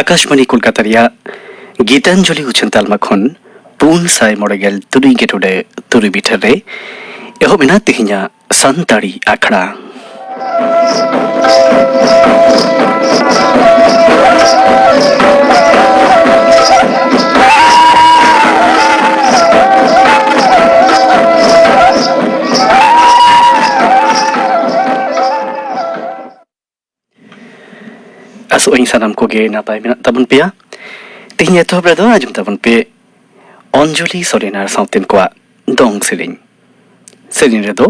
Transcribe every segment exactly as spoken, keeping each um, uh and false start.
ᱟᱠᱟᱥᱵᱟᱬᱤ ᱠᱳᱞᱠᱟᱛᱟ ᱨᱮᱭᱟᱜ ᱜᱤᱛᱟᱧᱡᱚᱞᱤ ᱩᱪᱷᱟᱹᱱ ᱛᱟᱞᱢᱟ ᱠᱷᱚᱱ ᱯᱩᱱ ᱥᱟᱭ ᱢᱚᱬᱮ ᱜᱮᱞ ᱛᱩᱨᱩᱭ ᱜᱮᱴᱩᱰᱮ ᱛᱩᱨᱩᱭ ᱢᱤᱴᱟᱨ ᱨᱮ ᱮᱦᱚᱵ ᱮᱱᱟ ᱛᱮᱦᱮᱧᱟᱜ ᱥᱟᱱᱛᱟᱲᱤ ᱟᱠᱷᱲᱟ᱾ ᱟᱥᱚᱜ ᱟᱹᱧ ᱥᱟᱱᱟᱢ ᱠᱚᱜᱮ ᱱᱟᱯᱟᱭ ᱢᱮᱱᱟᱜ ᱛᱟᱵᱚᱱ ᱯᱮᱭᱟ᱾ ᱛᱮᱦᱮᱧ ᱮᱛᱚᱦᱚᱵ ᱨᱮᱫᱚ ᱟᱸᱡᱚᱢ ᱛᱟᱵᱚᱱ ᱯᱮ ᱚᱧᱡᱚᱞᱤ ᱥᱚᱨᱮᱱ ᱟᱨ ᱥᱟᱶᱛᱮᱱ ᱠᱚᱣᱟᱜ ᱫᱚᱝ ᱥᱮᱨᱮᱧ᱾ ᱥᱮᱨᱮᱧ ᱨᱮᱫᱚ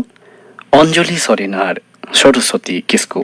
ᱚᱧᱡᱚᱞᱤ ᱥᱚᱨᱮᱱ ᱟᱨ ᱥᱚᱨᱚᱥᱚᱛᱤ ᱠᱤᱥᱠᱩ᱾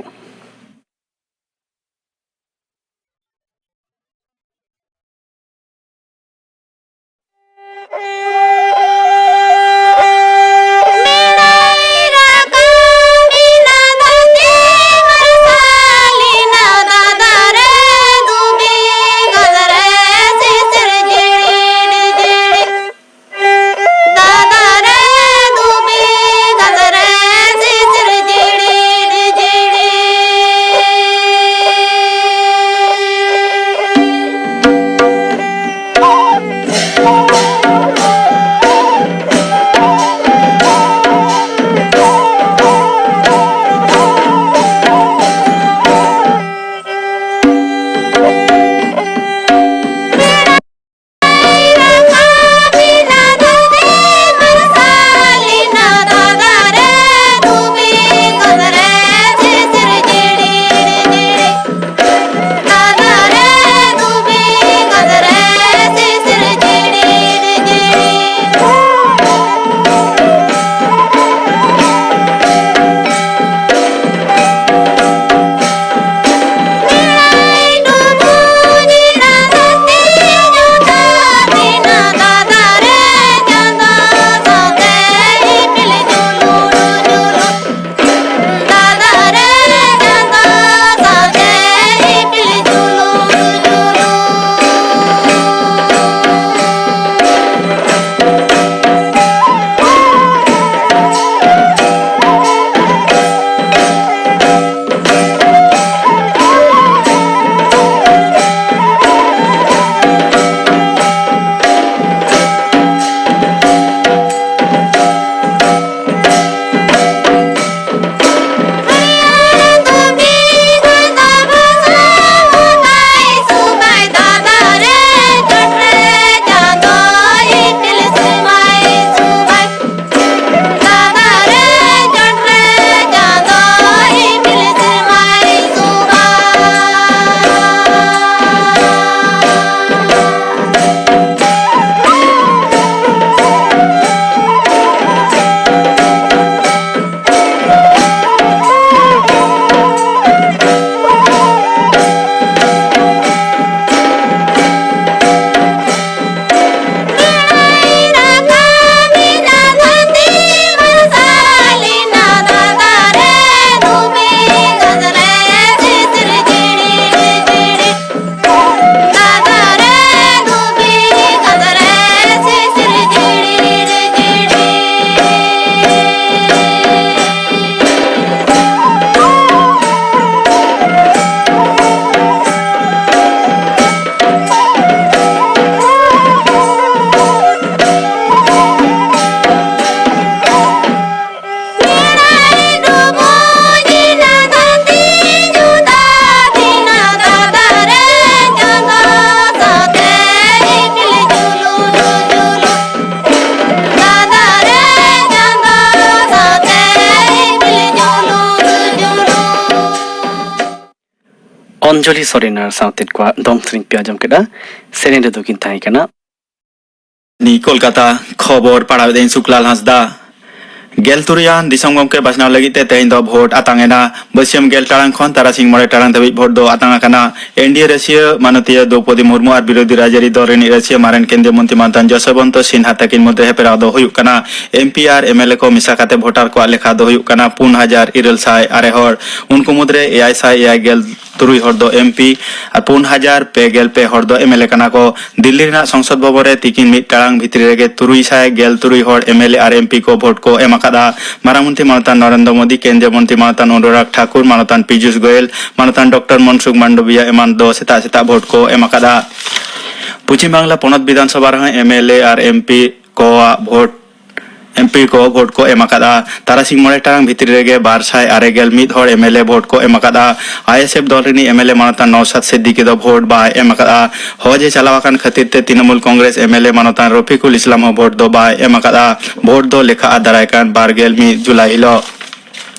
ᱚᱧᱡᱚᱞᱤ ᱥᱚᱨᱮᱱ ᱟᱨ ᱥᱟᱶᱛᱮ ᱠᱚᱣᱟᱜ ᱫᱚᱝ ᱥᱮᱨᱮᱧ ᱯᱮ ᱟᱸᱡᱚᱢ ᱠᱮᱫᱟ᱾ ᱥᱮᱨᱮᱧ ᱨᱮᱫᱚ ᱠᱤᱱ ᱛᱟᱦᱮᱸ ᱠᱟᱱᱟ ᱱᱤ ᱠᱳᱞᱠᱟᱛᱟ᱾ ᱠᱷᱚᱵᱚᱨ ᱯᱟᱲᱦᱟᱣᱮᱫᱟᱹᱧ ᱥᱩᱠᱞᱟᱞ ᱦᱟᱸᱥᱫᱟ᱾ ᱜᱮᱞ ᱛᱩᱨᱩᱭᱟᱱ ᱫᱤᱥᱚᱢ ᱜᱚᱢᱠᱮ ᱵᱟᱪᱷᱱᱟᱣ ᱞᱟᱹᱜᱤᱫ ᱛᱮ ᱛᱮᱦᱮᱧ ᱫᱚ ᱵᱷᱳᱴ ᱟᱛᱟᱝ ᱮᱱᱟ᱾ ᱵᱟᱹᱥᱭᱟᱹᱢ ᱜᱮᱞ ᱴᱟᱲᱟᱝ ᱠᱷᱚᱱ ᱛᱟᱨᱟᱥᱤᱧ ᱢᱚᱬᱮ ᱴᱟᱲᱟᱝ ᱫᱷᱟᱹᱵᱤᱡ ᱵᱷᱳᱴ ᱫᱚ ᱟᱛᱟᱝ ᱟᱠᱟᱱᱟ᱾ ᱮᱱᱰᱤᱮ ᱨᱟᱹᱥᱤᱭᱟᱹ ᱢᱟᱱᱚᱛᱤᱭᱟᱹ ᱫᱨᱚᱣᱯᱚᱫᱤ ᱢᱩᱨᱢᱩ ᱟᱨ ᱵᱤᱨᱳᱫᱷᱤ ᱨᱟᱡᱽᱟᱹᱨᱤ ᱫᱚᱞ ᱨᱤᱱᱤᱡ ᱨᱟᱹᱥᱤᱭᱟᱹ ᱢᱟᱨᱮᱱ ᱠᱮᱱᱫᱨᱤᱭᱚ ᱢᱚᱱᱛᱨᱤ ᱢᱟᱱᱚᱛᱟᱱ ᱡᱚᱥᱵᱚᱱᱛᱚ ᱥᱤᱱᱦᱟ ᱛᱟᱹᱠᱤᱱ ᱢᱚᱫᱽᱫᱷᱮ ᱦᱮᱯᱨᱟᱣ ᱫᱚ ᱦᱩᱭᱩᱜ ᱠᱟᱱᱟ᱾ ᱮᱢᱯᱤ ᱟᱨ ᱮᱢᱮᱞᱮ ᱠᱚ ᱢᱮᱥᱟ ᱠᱟᱛᱮ ᱵᱷᱳᱴᱟᱨ ᱠᱚᱣᱟᱜ ᱞᱮᱠᱷᱟ ᱫᱚ ᱦᱩᱭᱩᱜ ᱠᱟᱱᱟ ᱯᱩᱱ ᱦᱟᱡᱟᱨ ᱤᱨᱟᱹᱞ ᱥᱟᱭ ᱟᱨᱮ ᱦᱚᱲ᱾ ᱩᱱᱠᱩ ᱢᱩᱫᱽᱨᱮ ᱮᱭᱟᱭ ᱥᱟᱭ ᱮᱭᱟᱭ ᱜᱮᱞ ᱛᱩᱨᱩᱭ ᱦᱚᱲ ᱫᱚ ᱮᱢᱯᱤ ᱟᱨ ᱯᱩᱱ ᱦᱟᱡᱟᱨ ᱯᱮ ᱜᱮᱞ ᱯᱮ ᱦᱚᱲ ᱫᱚ ᱮᱢᱮᱞᱮ ᱠᱟᱱᱟ ᱠᱚ᱾ ᱫᱤᱞᱞᱤ ᱨᱮᱱᱟᱜ ᱥᱚᱝᱥᱚᱫ ᱵᱷᱚᱵᱚᱱ ᱨᱮ ᱛᱤᱠᱤᱱ ᱢᱤᱫ ᱴᱟᱲᱟᱝ ᱵᱷᱤᱛᱨᱤ ᱨᱮᱜᱮ ᱛᱩᱨᱩᱭ ᱥᱟᱭ ᱜᱮᱞ ᱛᱩᱨᱩᱭ ᱦᱚᱲ ᱮᱢᱮᱞᱮ ᱟᱨ ᱮᱢᱯᱤ ᱠᱚ ᱵᱷᱳᱴ ᱠᱚ ᱮᱢ ᱟᱠᱟᱫᱼᱟ᱾ ᱢᱟᱨᱟᱝ ᱢᱚᱱᱛᱨᱤ ᱢᱟᱱᱚᱛᱟᱱ ᱱᱚᱨᱮᱱᱫᱨᱚ ᱢᱳᱫᱤ, ᱠᱮᱱᱫᱨᱤᱭᱚ ᱢᱚᱱᱛᱨᱤ ᱢᱟᱱᱚᱛᱟᱱ ᱚᱱᱩᱨᱟᱜᱽ ᱴᱷᱟᱠᱩᱨ, ᱢᱟᱱᱚᱛᱟᱱ ᱯᱤᱡᱩᱥ ᱜᱳᱭᱮᱞ, ᱢᱟᱱᱚᱛᱟᱱ ᱰᱚᱠᱴᱚᱨ ᱢᱚᱱᱥᱩᱠᱷ ᱢᱟᱱᱰᱚᱵᱤᱭᱟ ᱮᱢᱟᱱ ᱫᱚ ᱥᱮᱛᱟᱜ ᱥᱮᱛᱟᱜ ᱵᱷᱳᱴ ᱠᱚ ᱮᱢ ᱟᱠᱟᱫᱼᱟ᱾ ᱯᱚᱪᱷᱤᱢ ᱵᱟᱝᱞᱟ ᱯᱚᱱᱚᱛ ᱵᱤᱫᱷᱟᱱ ᱥᱚᱵᱷᱟ ᱨᱮᱦᱚᱸ ᱮᱢᱮᱞᱮ ᱟᱨ ᱮᱢᱯᱤ ᱠᱚᱣᱟᱜ ᱵᱷᱳᱴ ᱮᱢᱯᱤ ᱠᱚ ᱵᱷᱳᱴ ᱠᱚ ᱮᱢ ᱟᱠᱟᱫᱼᱟ᱾ ᱛᱟᱨᱟᱥᱤᱧ ᱢᱚᱬᱮ ᱴᱟᱲᱟᱝ ᱵᱷᱤᱛᱨᱤ ᱨᱮᱜᱮ ᱵᱟᱨ ᱥᱟᱭ ᱟᱨᱮ ᱜᱮᱞ ᱢᱤᱫ ᱦᱚᱲ ᱮᱢᱮᱞᱮ ᱵᱷᱳᱴ ᱠᱚ ᱮᱢ ᱟᱠᱟᱫᱼᱟ᱾ ᱟᱭᱮᱥᱮᱯᱷ ᱫᱚᱞ ᱨᱤᱱᱤᱡ ᱮᱢᱮᱞᱮ ᱢᱟᱱᱚᱛᱟᱱ ᱱᱚᱣᱥᱟᱫ ᱥᱤᱫᱫᱤᱠᱤ ᱫᱚ ᱵᱷᱳᱴ ᱵᱟᱭ ᱮᱢ ᱟᱠᱟᱫᱼᱟ᱾ ᱦᱚᱡᱽ ᱮ ᱪᱟᱞᱟᱣ ᱟᱠᱟᱱ ᱠᱷᱟᱹᱛᱤᱨ ᱛᱮ ᱛᱨᱤᱱᱚᱢᱩᱞ ᱠᱚᱝᱜᱨᱮᱥ ᱮᱢᱮᱞᱮ ᱢᱟᱱᱚᱛᱟᱱ ᱨᱚᱯᱷᱤᱠᱩᱞ ᱤᱥᱞᱟᱢ ᱦᱚᱸ ᱵᱷᱳᱴ ᱫᱚ ᱵᱟᱭ ᱮᱢ ᱟᱠᱟᱫᱼᱟ᱾ ᱵᱷᱳᱴ ᱫᱚ ᱞᱮᱠᱷᱟᱜᱼᱟ ᱫᱟᱨᱟᱭ ᱠᱟᱱ ᱵᱟᱨ ᱜᱮᱞ ᱢᱤᱫ ᱡᱩᱞᱟᱭ ᱦᱤᱞᱳᱜ᱾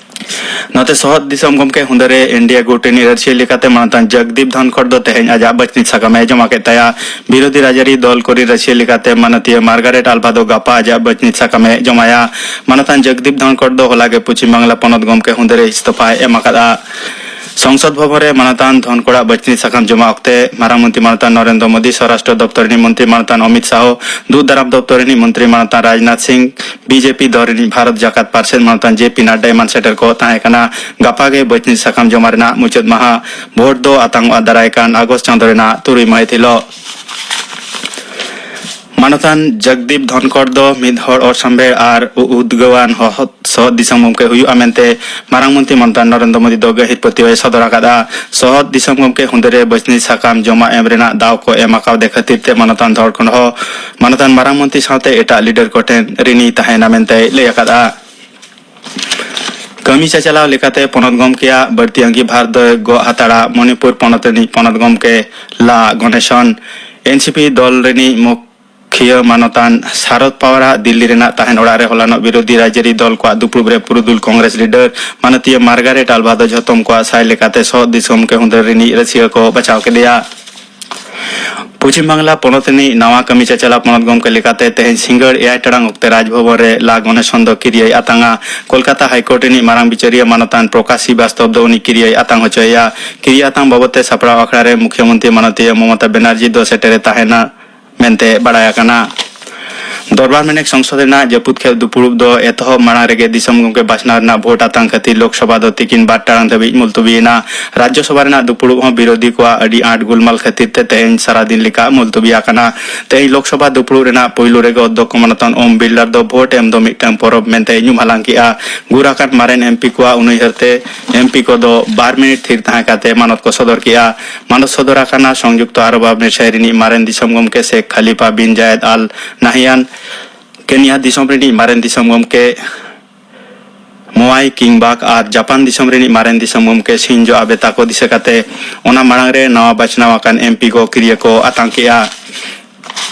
ᱱᱚᱛᱮ ᱥᱚᱦᱚᱫ ᱫᱤᱥᱚᱢ ᱜᱚᱢᱠᱮ ᱦᱩᱸᱫᱟᱹᱨᱮ ᱮᱱᱰᱤᱮ ᱜᱩᱴ ᱨᱤᱱᱤᱡ ᱨᱟᱹᱥᱤᱭᱟᱹ ᱞᱮᱠᱟᱛᱮ ᱢᱟᱱᱚᱛᱟᱱ ᱡᱚᱜᱽᱫᱤᱯ ᱫᱷᱚᱱᱠᱷᱚᱲ ᱫᱚ ᱛᱮᱦᱮᱧ ᱟᱡᱟᱜ ᱵᱟᱹᱪᱷᱱᱤ ᱥᱟᱠᱟᱢ ᱮ ᱡᱚᱢᱟ ᱠᱮᱫ ᱛᱟᱭᱟ᱾ ᱵᱤᱨᱳᱫᱷᱤ ᱨᱟᱡᱽᱟᱹᱨᱤ ᱫᱚᱞ ᱠᱚᱨᱤᱱ ᱨᱟᱹᱥᱤᱭᱟᱹ ᱞᱮᱠᱟᱛᱮ ᱢᱟᱱᱚᱛᱤᱭᱟᱹ ᱢᱟᱨᱜᱟᱨᱮᱴ ᱟᱞᱵᱷᱟ ᱫᱚ ᱜᱟᱯᱟ ᱟᱡᱟᱜ ᱵᱟᱹᱪᱷᱱᱤ ᱥᱟᱠᱟᱢ ᱮ ᱡᱚᱢᱟᱭᱟ᱾ ᱢᱟᱱᱚᱛᱟᱱ ᱡᱚᱜᱽᱫᱤᱯ ᱫᱷᱚᱱᱠᱷᱚᱲ ᱫᱚ ᱦᱚᱞᱟ ᱜᱮ ᱯᱚᱪᱷᱤᱢ ᱵᱟᱝᱞᱟ ᱯᱚᱱᱚᱛ ᱜᱚᱢᱠᱮ ᱦᱩᱸᱫᱟᱹᱨᱮ ᱤᱥᱛᱚᱯᱷᱟᱭ ᱮᱢ ᱟᱠᱟᱫᱼᱟ᱾ ᱥᱚᱝᱥᱚᱫ ᱵᱷᱚᱵᱚᱱ ᱨᱮ ᱢᱟᱱᱚᱛᱟᱱ ᱫᱷᱚᱱᱠᱷᱚᱲᱟᱜ ᱵᱟᱹᱪᱷᱱᱤ ᱥᱟᱠᱟᱢ ᱡᱚᱢᱟ ᱚᱠᱛᱮ ᱢᱟᱨᱟᱝ ᱢᱚᱱᱛᱨᱤ ᱢᱟᱱᱚᱛᱟᱱ ᱱᱚᱨᱮᱱᱫᱨᱚ ᱢᱳᱫᱤ, ᱥᱚᱨᱟᱥᱴᱨᱚ ᱫᱚᱯᱛᱚᱨ ᱨᱤᱱᱤᱡ ᱢᱚᱱᱛᱨᱤ ᱢᱟᱱᱚᱛᱟᱱ ᱚᱢᱤᱛ ᱥᱟᱦᱚ, ᱫᱩᱜ ᱫᱟᱨᱟᱢ ᱫᱚᱯᱛᱚᱨ ᱨᱤᱱᱤᱡ ᱢᱚᱱᱛᱨᱤ ᱢᱟᱱᱚᱛᱟᱱ ᱨᱟᱡᱽᱱᱟᱛᱷ ᱥᱤᱝ, ᱵᱤᱡᱮᱯᱤ ᱫᱚᱞ ᱨᱤᱱᱤᱡ ᱵᱷᱟᱨᱚᱛ ᱡᱟᱠᱟᱛ ᱯᱟᱨᱥᱮᱛ ᱢᱟᱱᱚᱛᱟᱱ ᱡᱮ ᱯᱤ ᱱᱟᱰᱰᱟ ᱮᱢᱟᱱ ᱥᱮᱴᱮᱨ ᱠᱚ ᱛᱟᱦᱮᱸ ᱠᱟᱱᱟ᱾ ᱜᱟᱯᱟ ᱜᱮ ᱵᱟᱹᱪᱷᱱᱤ ᱥᱟᱠᱟᱢ ᱡᱚᱢᱟ ᱨᱮᱱᱟᱜ ᱢᱩᱪᱟᱹᱫ ᱢᱟᱦᱟ᱾ ᱵᱷᱳᱴ ᱫᱚ ᱟᱛᱟᱝᱚᱜᱼᱟ ᱫᱟᱨᱟᱭ ᱠᱟᱱ ᱟᱜᱚᱥᱴ ᱪᱟᱸᱫᱚ ᱨᱮᱱᱟᱜ ᱛᱩᱨᱩᱭ ᱢᱟᱹᱦᱤᱛ ᱦᱤᱞᱳᱜ᱾ ᱢᱟᱱᱚᱛᱟᱱ ᱡᱚᱜᱽᱫᱤᱯ ᱫᱷᱚᱱᱠᱚᱲ ᱫᱚ ᱢᱤᱫ ᱦᱚᱲ ᱚᱨᱥᱟᱢᱵᱷᱮᱲ ᱟᱨ ᱩ-, ᱩᱫᱽᱜᱟᱹᱣᱟᱱ ᱦᱚᱦᱚ-, ᱥᱚᱦᱚᱫ ᱫᱤᱥᱚᱢ ᱜᱚᱢᱠᱮ ᱦᱩᱭᱩᱜᱼᱟ ᱢᱮᱱᱛᱮ ᱢᱟᱨᱟᱝ ᱢᱚᱱᱛᱨᱤ ᱢᱟᱱᱚᱛᱟᱱ ᱱᱚᱨᱮᱱᱫᱨᱚ ᱢᱳᱫᱤ ᱫᱚ ᱜᱟᱹᱦᱤᱨ ᱯᱟᱹᱛᱭᱟᱹᱣ ᱮ ᱥᱚᱫᱚᱨ ᱟᱠᱟᱫᱼᱟ᱾ ᱥᱚᱦᱚᱫ ᱫᱤᱥᱚᱢ ᱜᱚᱢᱠᱮ ᱦᱩᱸᱫᱟᱹᱨᱮ ᱵᱟᱹᱪᱷᱱᱤ ᱥᱟᱠᱟᱢ ᱡᱚᱢᱟ ᱮᱢ ᱨᱮᱱᱟᱜ ᱫᱟᱣ ᱠᱚ ᱮᱢ ᱟᱠᱟᱣᱫᱮ ᱠᱷᱟᱹᱛᱤᱨ ᱛᱮ ᱢᱟᱱᱚᱛᱟᱱ ᱫᱷᱚᱱᱠᱚᱲ ᱦᱚᱸ ᱢᱟᱱᱚᱛᱟᱱ ᱢᱟᱨᱟᱝ ᱢᱚᱱᱛᱨᱤ ᱥᱟᱶᱛᱮ ᱮᱴᱟᱜ ᱞᱤᱰᱟᱨ ᱠᱚᱴᱷᱮᱱ ᱨᱤᱱᱤ ᱛᱟᱦᱮᱸᱱᱟ ᱢᱮᱱᱛᱮᱭ ᱞᱟᱹᱭ ᱟᱠᱟᱫᱼᱟ᱾ ᱠᱟᱹᱢᱤ ᱪᱟᱪᱟᱞᱟᱣ ᱞᱮᱠᱟᱛᱮ ᱯᱚᱱᱚᱛ ᱜᱚᱢᱠᱮᱭᱟᱜ ᱵᱟᱹᱲᱛᱤ ᱟᱺᱜᱤᱵᱷᱟᱨ ᱫᱚᱭ ᱜᱚᱜ ᱦᱟᱛᱟᱲᱟ ᱢᱚᱱᱤᱯᱩᱨ ᱯᱚᱱᱚᱛ ᱨᱤᱱᱤᱡ ᱯᱚᱱᱚᱛ ᱜᱚᱢᱠᱮ ᱞᱟ ᱜᱚᱱᱮᱥᱚᱱ᱾ ᱮᱱᱥᱤᱯᱤ ᱫᱚᱞ ᱨᱤᱱᱤᱡ ᱢᱩᱠᱷᱭᱟᱹ ᱢᱩᱠᱷᱤᱭᱟᱹ ᱢᱟᱱᱚᱛᱟᱱ ᱥᱟᱨᱚᱫ ᱯᱟᱣᱟᱨ ᱟᱜ ᱫᱤᱞᱞᱤ ᱨᱮᱱᱟᱜ ᱛᱟᱦᱮᱱ ᱚᱲᱟᱜ ᱨᱮ ᱦᱚᱞᱟᱱᱚᱜ ᱵᱤᱨᱳᱫᱷᱤ ᱨᱟᱡᱽᱟᱹᱨᱤ ᱫᱚᱞ ᱠᱚᱣᱟᱜ ᱫᱩᱯᱲᱩᱵ ᱨᱮ ᱯᱩᱨᱩᱫᱷᱩᱞ ᱠᱚᱝᱜᱨᱮᱥ ᱞᱤᱰᱟᱨ ᱢᱟᱱᱚᱛᱤᱭᱟᱹ ᱢᱟᱨᱜᱟᱨᱮᱴ ᱟᱞᱵᱷᱟ ᱫᱚ ᱡᱷᱚᱛᱚᱢ ᱠᱚᱣᱟᱜ ᱥᱟᱭ ᱞᱮᱠᱟᱛᱮ ᱥᱚᱦᱚᱫ ᱫᱤᱥᱚᱢ ᱜᱮ ᱦᱩᱸᱫᱟᱹᱲ ᱨᱤᱱᱤᱡ ᱨᱟᱹᱥᱤᱭᱟᱹ ᱠᱚ ᱵᱟᱪᱷᱟᱣ ᱠᱮᱫᱮᱭᱟ᱾ ᱯᱚᱪᱷᱤᱢ ᱵᱟᱝᱞᱟ ᱯᱚᱱᱚᱛ ᱨᱤᱱᱤᱡ ᱱᱟᱣᱟ ᱠᱟᱹᱢᱤ ᱪᱟᱪᱟᱞᱟᱣ ᱯᱚᱱᱚᱛ ᱜᱚᱢᱠᱮ ᱞᱮᱠᱟᱛᱮ ᱛᱮᱦᱮᱧ ᱥᱤᱸᱜᱟᱹᱲ ᱮᱭᱟᱭ ᱴᱟᱲᱟᱝ ᱚᱠᱛᱮ ᱨᱟᱡᱽᱵᱷᱚᱵᱚᱱ ᱨᱮ ᱞᱟ ᱜᱚᱱᱮᱥᱚᱱ ᱫᱚ ᱠᱤᱨᱤᱭᱟᱹᱭ ᱟᱛᱟᱝᱟ᱾ ᱠᱳᱞᱠᱟᱛᱟ ᱦᱟᱭᱠᱳᱨᱴ ᱨᱤᱱᱤᱡ ᱢᱟᱨᱟᱝ ᱵᱤᱪᱟᱹᱨᱤᱭᱟᱹ ᱢᱟᱱᱚᱛᱟᱱ ᱯᱨᱚᱠᱟᱥ ᱥᱨᱤᱵᱟᱥᱛᱚᱵ ᱫᱚ ᱩᱱᱤ ᱠᱤᱨᱤᱭᱟᱹᱭ ᱟᱛᱟᱝ ᱦᱚᱪᱚᱭᱮᱭᱟ᱾ ᱠᱤᱨᱤᱭᱟᱹ ᱟᱛᱟᱝ ᱵᱟᱵᱚᱛ ᱛᱮ ᱥᱟᱯᱲᱟᱣ ᱟᱠᱷᱲᱟ ᱨᱮ ᱢᱩᱠᱷᱭᱟᱹᱢᱚᱱᱛᱨᱤ ᱢᱟᱱᱚᱛᱤᱭᱟᱹ ᱢᱚᱢᱚᱛᱟ ᱵᱮᱱᱟᱨᱡᱤ ᱫᱚ ᱥᱮᱴᱮᱨᱮ ᱛᱟᱦᱮᱱᱟ ᱢᱮᱱᱛᱮ ᱵᱟᱲᱟᱭ ᱟᱠᱟᱱᱟ᱾ ᱫᱚᱨᱵᱟᱨ ᱢᱮᱱᱮᱠ ᱥᱚᱝᱥᱚᱫ ᱨᱮᱱᱟᱜ ᱡᱟᱹᱯᱩᱫ ᱠᱷᱮᱯ ᱫᱩᱯᱩᱲᱩᱵ ᱫᱚ ᱮᱛᱚᱦᱚᱵ ᱢᱟᱲᱟᱝ ᱨᱮᱜᱮ ᱫᱤᱥᱚᱢ ᱜᱚᱢᱠᱮ ᱵᱟᱪᱷᱱᱟᱣ ᱨᱮᱱᱟᱜ ᱵᱷᱳᱴ ᱟᱛᱟᱝ ᱠᱷᱟᱹᱛᱤᱨ ᱞᱳᱠᱥᱚᱵᱷᱟ ᱫᱚ ᱛᱤᱠᱤᱱ ᱵᱟᱨ ᱴᱟᱲᱟᱝ ᱫᱷᱟᱹᱵᱤᱡ ᱢᱩᱞᱛᱩᱵᱤ ᱮᱱᱟ᱾ ᱨᱟᱡᱽᱭᱚᱥᱚᱵᱷᱟ ᱨᱮᱱᱟᱜ ᱫᱩᱯᱩᱲᱩᱵ ᱦᱚᱸ ᱵᱤᱨᱳᱫᱷᱤ ᱠᱚᱣᱟᱜ ᱟᱹᱰᱤ ᱟᱸᱴ ᱜᱩᱞᱢᱟᱞ ᱠᱷᱟᱹᱛᱤᱨ ᱛᱮ ᱛᱮᱦᱮᱧ ᱥᱟᱨᱟᱫᱤᱱ ᱞᱮᱠᱟ ᱢᱩᱞᱛᱩᱵᱤ ᱟᱠᱟᱱᱟ᱾ ᱛᱮᱦᱮᱧ ᱞᱳᱠᱥᱚᱵᱷᱟ ᱫᱩᱯᱩᱲᱩᱵ ᱨᱮᱱᱟᱜ ᱯᱩᱭᱞᱩ ᱨᱮᱜᱮ ᱚᱫᱽᱫᱷᱚᱠᱠᱷᱚ ᱢᱟᱱᱚᱛᱟᱱ ᱳᱢ ᱵᱤᱨᱞᱟᱨ ᱫᱚ ᱵᱷᱳᱴ ᱮᱢ ᱫᱚ ᱢᱤᱫᱴᱟᱝ ᱯᱚᱨᱚᱵᱽ ᱢᱮᱱᱛᱮ ᱧᱩᱢ ᱦᱟᱞᱟᱝ ᱠᱮᱫᱼᱟ᱾ ᱜᱩᱨ ᱟᱠᱟᱱ ᱢᱟᱨᱮᱱ ᱮᱢᱯᱤ ᱠᱚᱣᱟᱜ ᱩᱱᱩᱭᱦᱟᱹᱨ ᱛᱮ ᱮᱢᱯᱤ ᱠᱚᱫᱚ ᱵᱟᱨ ᱢᱤᱱᱤᱴ ᱛᱷᱤᱨ ᱛᱟᱦᱮᱸ ᱠᱟᱛᱮ ᱢᱟᱱᱚᱛ ᱠᱚ ᱥᱚᱫᱚᱨ ᱠᱮᱫᱼᱟ᱾ ᱢᱟᱱᱚᱛ ᱥᱚᱫᱚᱨ ᱟᱠᱟᱱᱟ ᱥᱚᱝᱭᱩᱠᱛᱚ ᱟᱨᱚᱵ ᱟᱢᱤᱨ ᱥᱟᱦᱤ ᱨᱤᱱᱤᱡ ᱢᱟᱨᱮᱱ ᱫᱤᱥᱚᱢ ᱜᱚᱢᱠᱮ ᱥᱮᱠᱷ ᱠᱷᱟᱞᱤᱯᱟ ᱵᱤᱱ ᱡᱟᱭᱮᱫ ᱟᱞ ᱱᱟᱦᱭᱟᱱ, ᱠᱮᱱᱤᱭᱟ ᱫᱤᱥᱚᱢ ᱨᱤᱱᱤᱡ ᱢᱟᱨᱮᱱ ᱫᱤᱥᱚᱢ ᱜᱚᱢᱠᱮ ᱢᱳᱣᱟᱭ ᱠᱤᱝᱵᱟᱠ ᱟᱨ ᱡᱟᱯᱟᱱ ᱫᱤᱥᱚᱢ ᱨᱤᱱᱤᱡ ᱢᱟᱨᱮᱱ ᱫᱤᱥᱚᱢ ᱜᱚᱢᱠᱮ ᱥᱤᱱᱡᱳ ᱟᱵᱮ ᱛᱟᱠᱚ ᱫᱤᱥᱟᱹ ᱠᱟᱛᱮ ᱚᱱᱟ ᱢᱟᱲᱟᱝ ᱨᱮ ᱱᱟᱣᱟ ᱵᱟᱪᱷᱱᱟᱣ ᱟᱠᱟᱱ ᱮᱢᱯᱤ ᱠᱚ ᱠᱤᱨᱤᱭᱟᱹ ᱠᱚ ᱟᱛᱟᱝ ᱠᱮᱫᱼᱟ᱾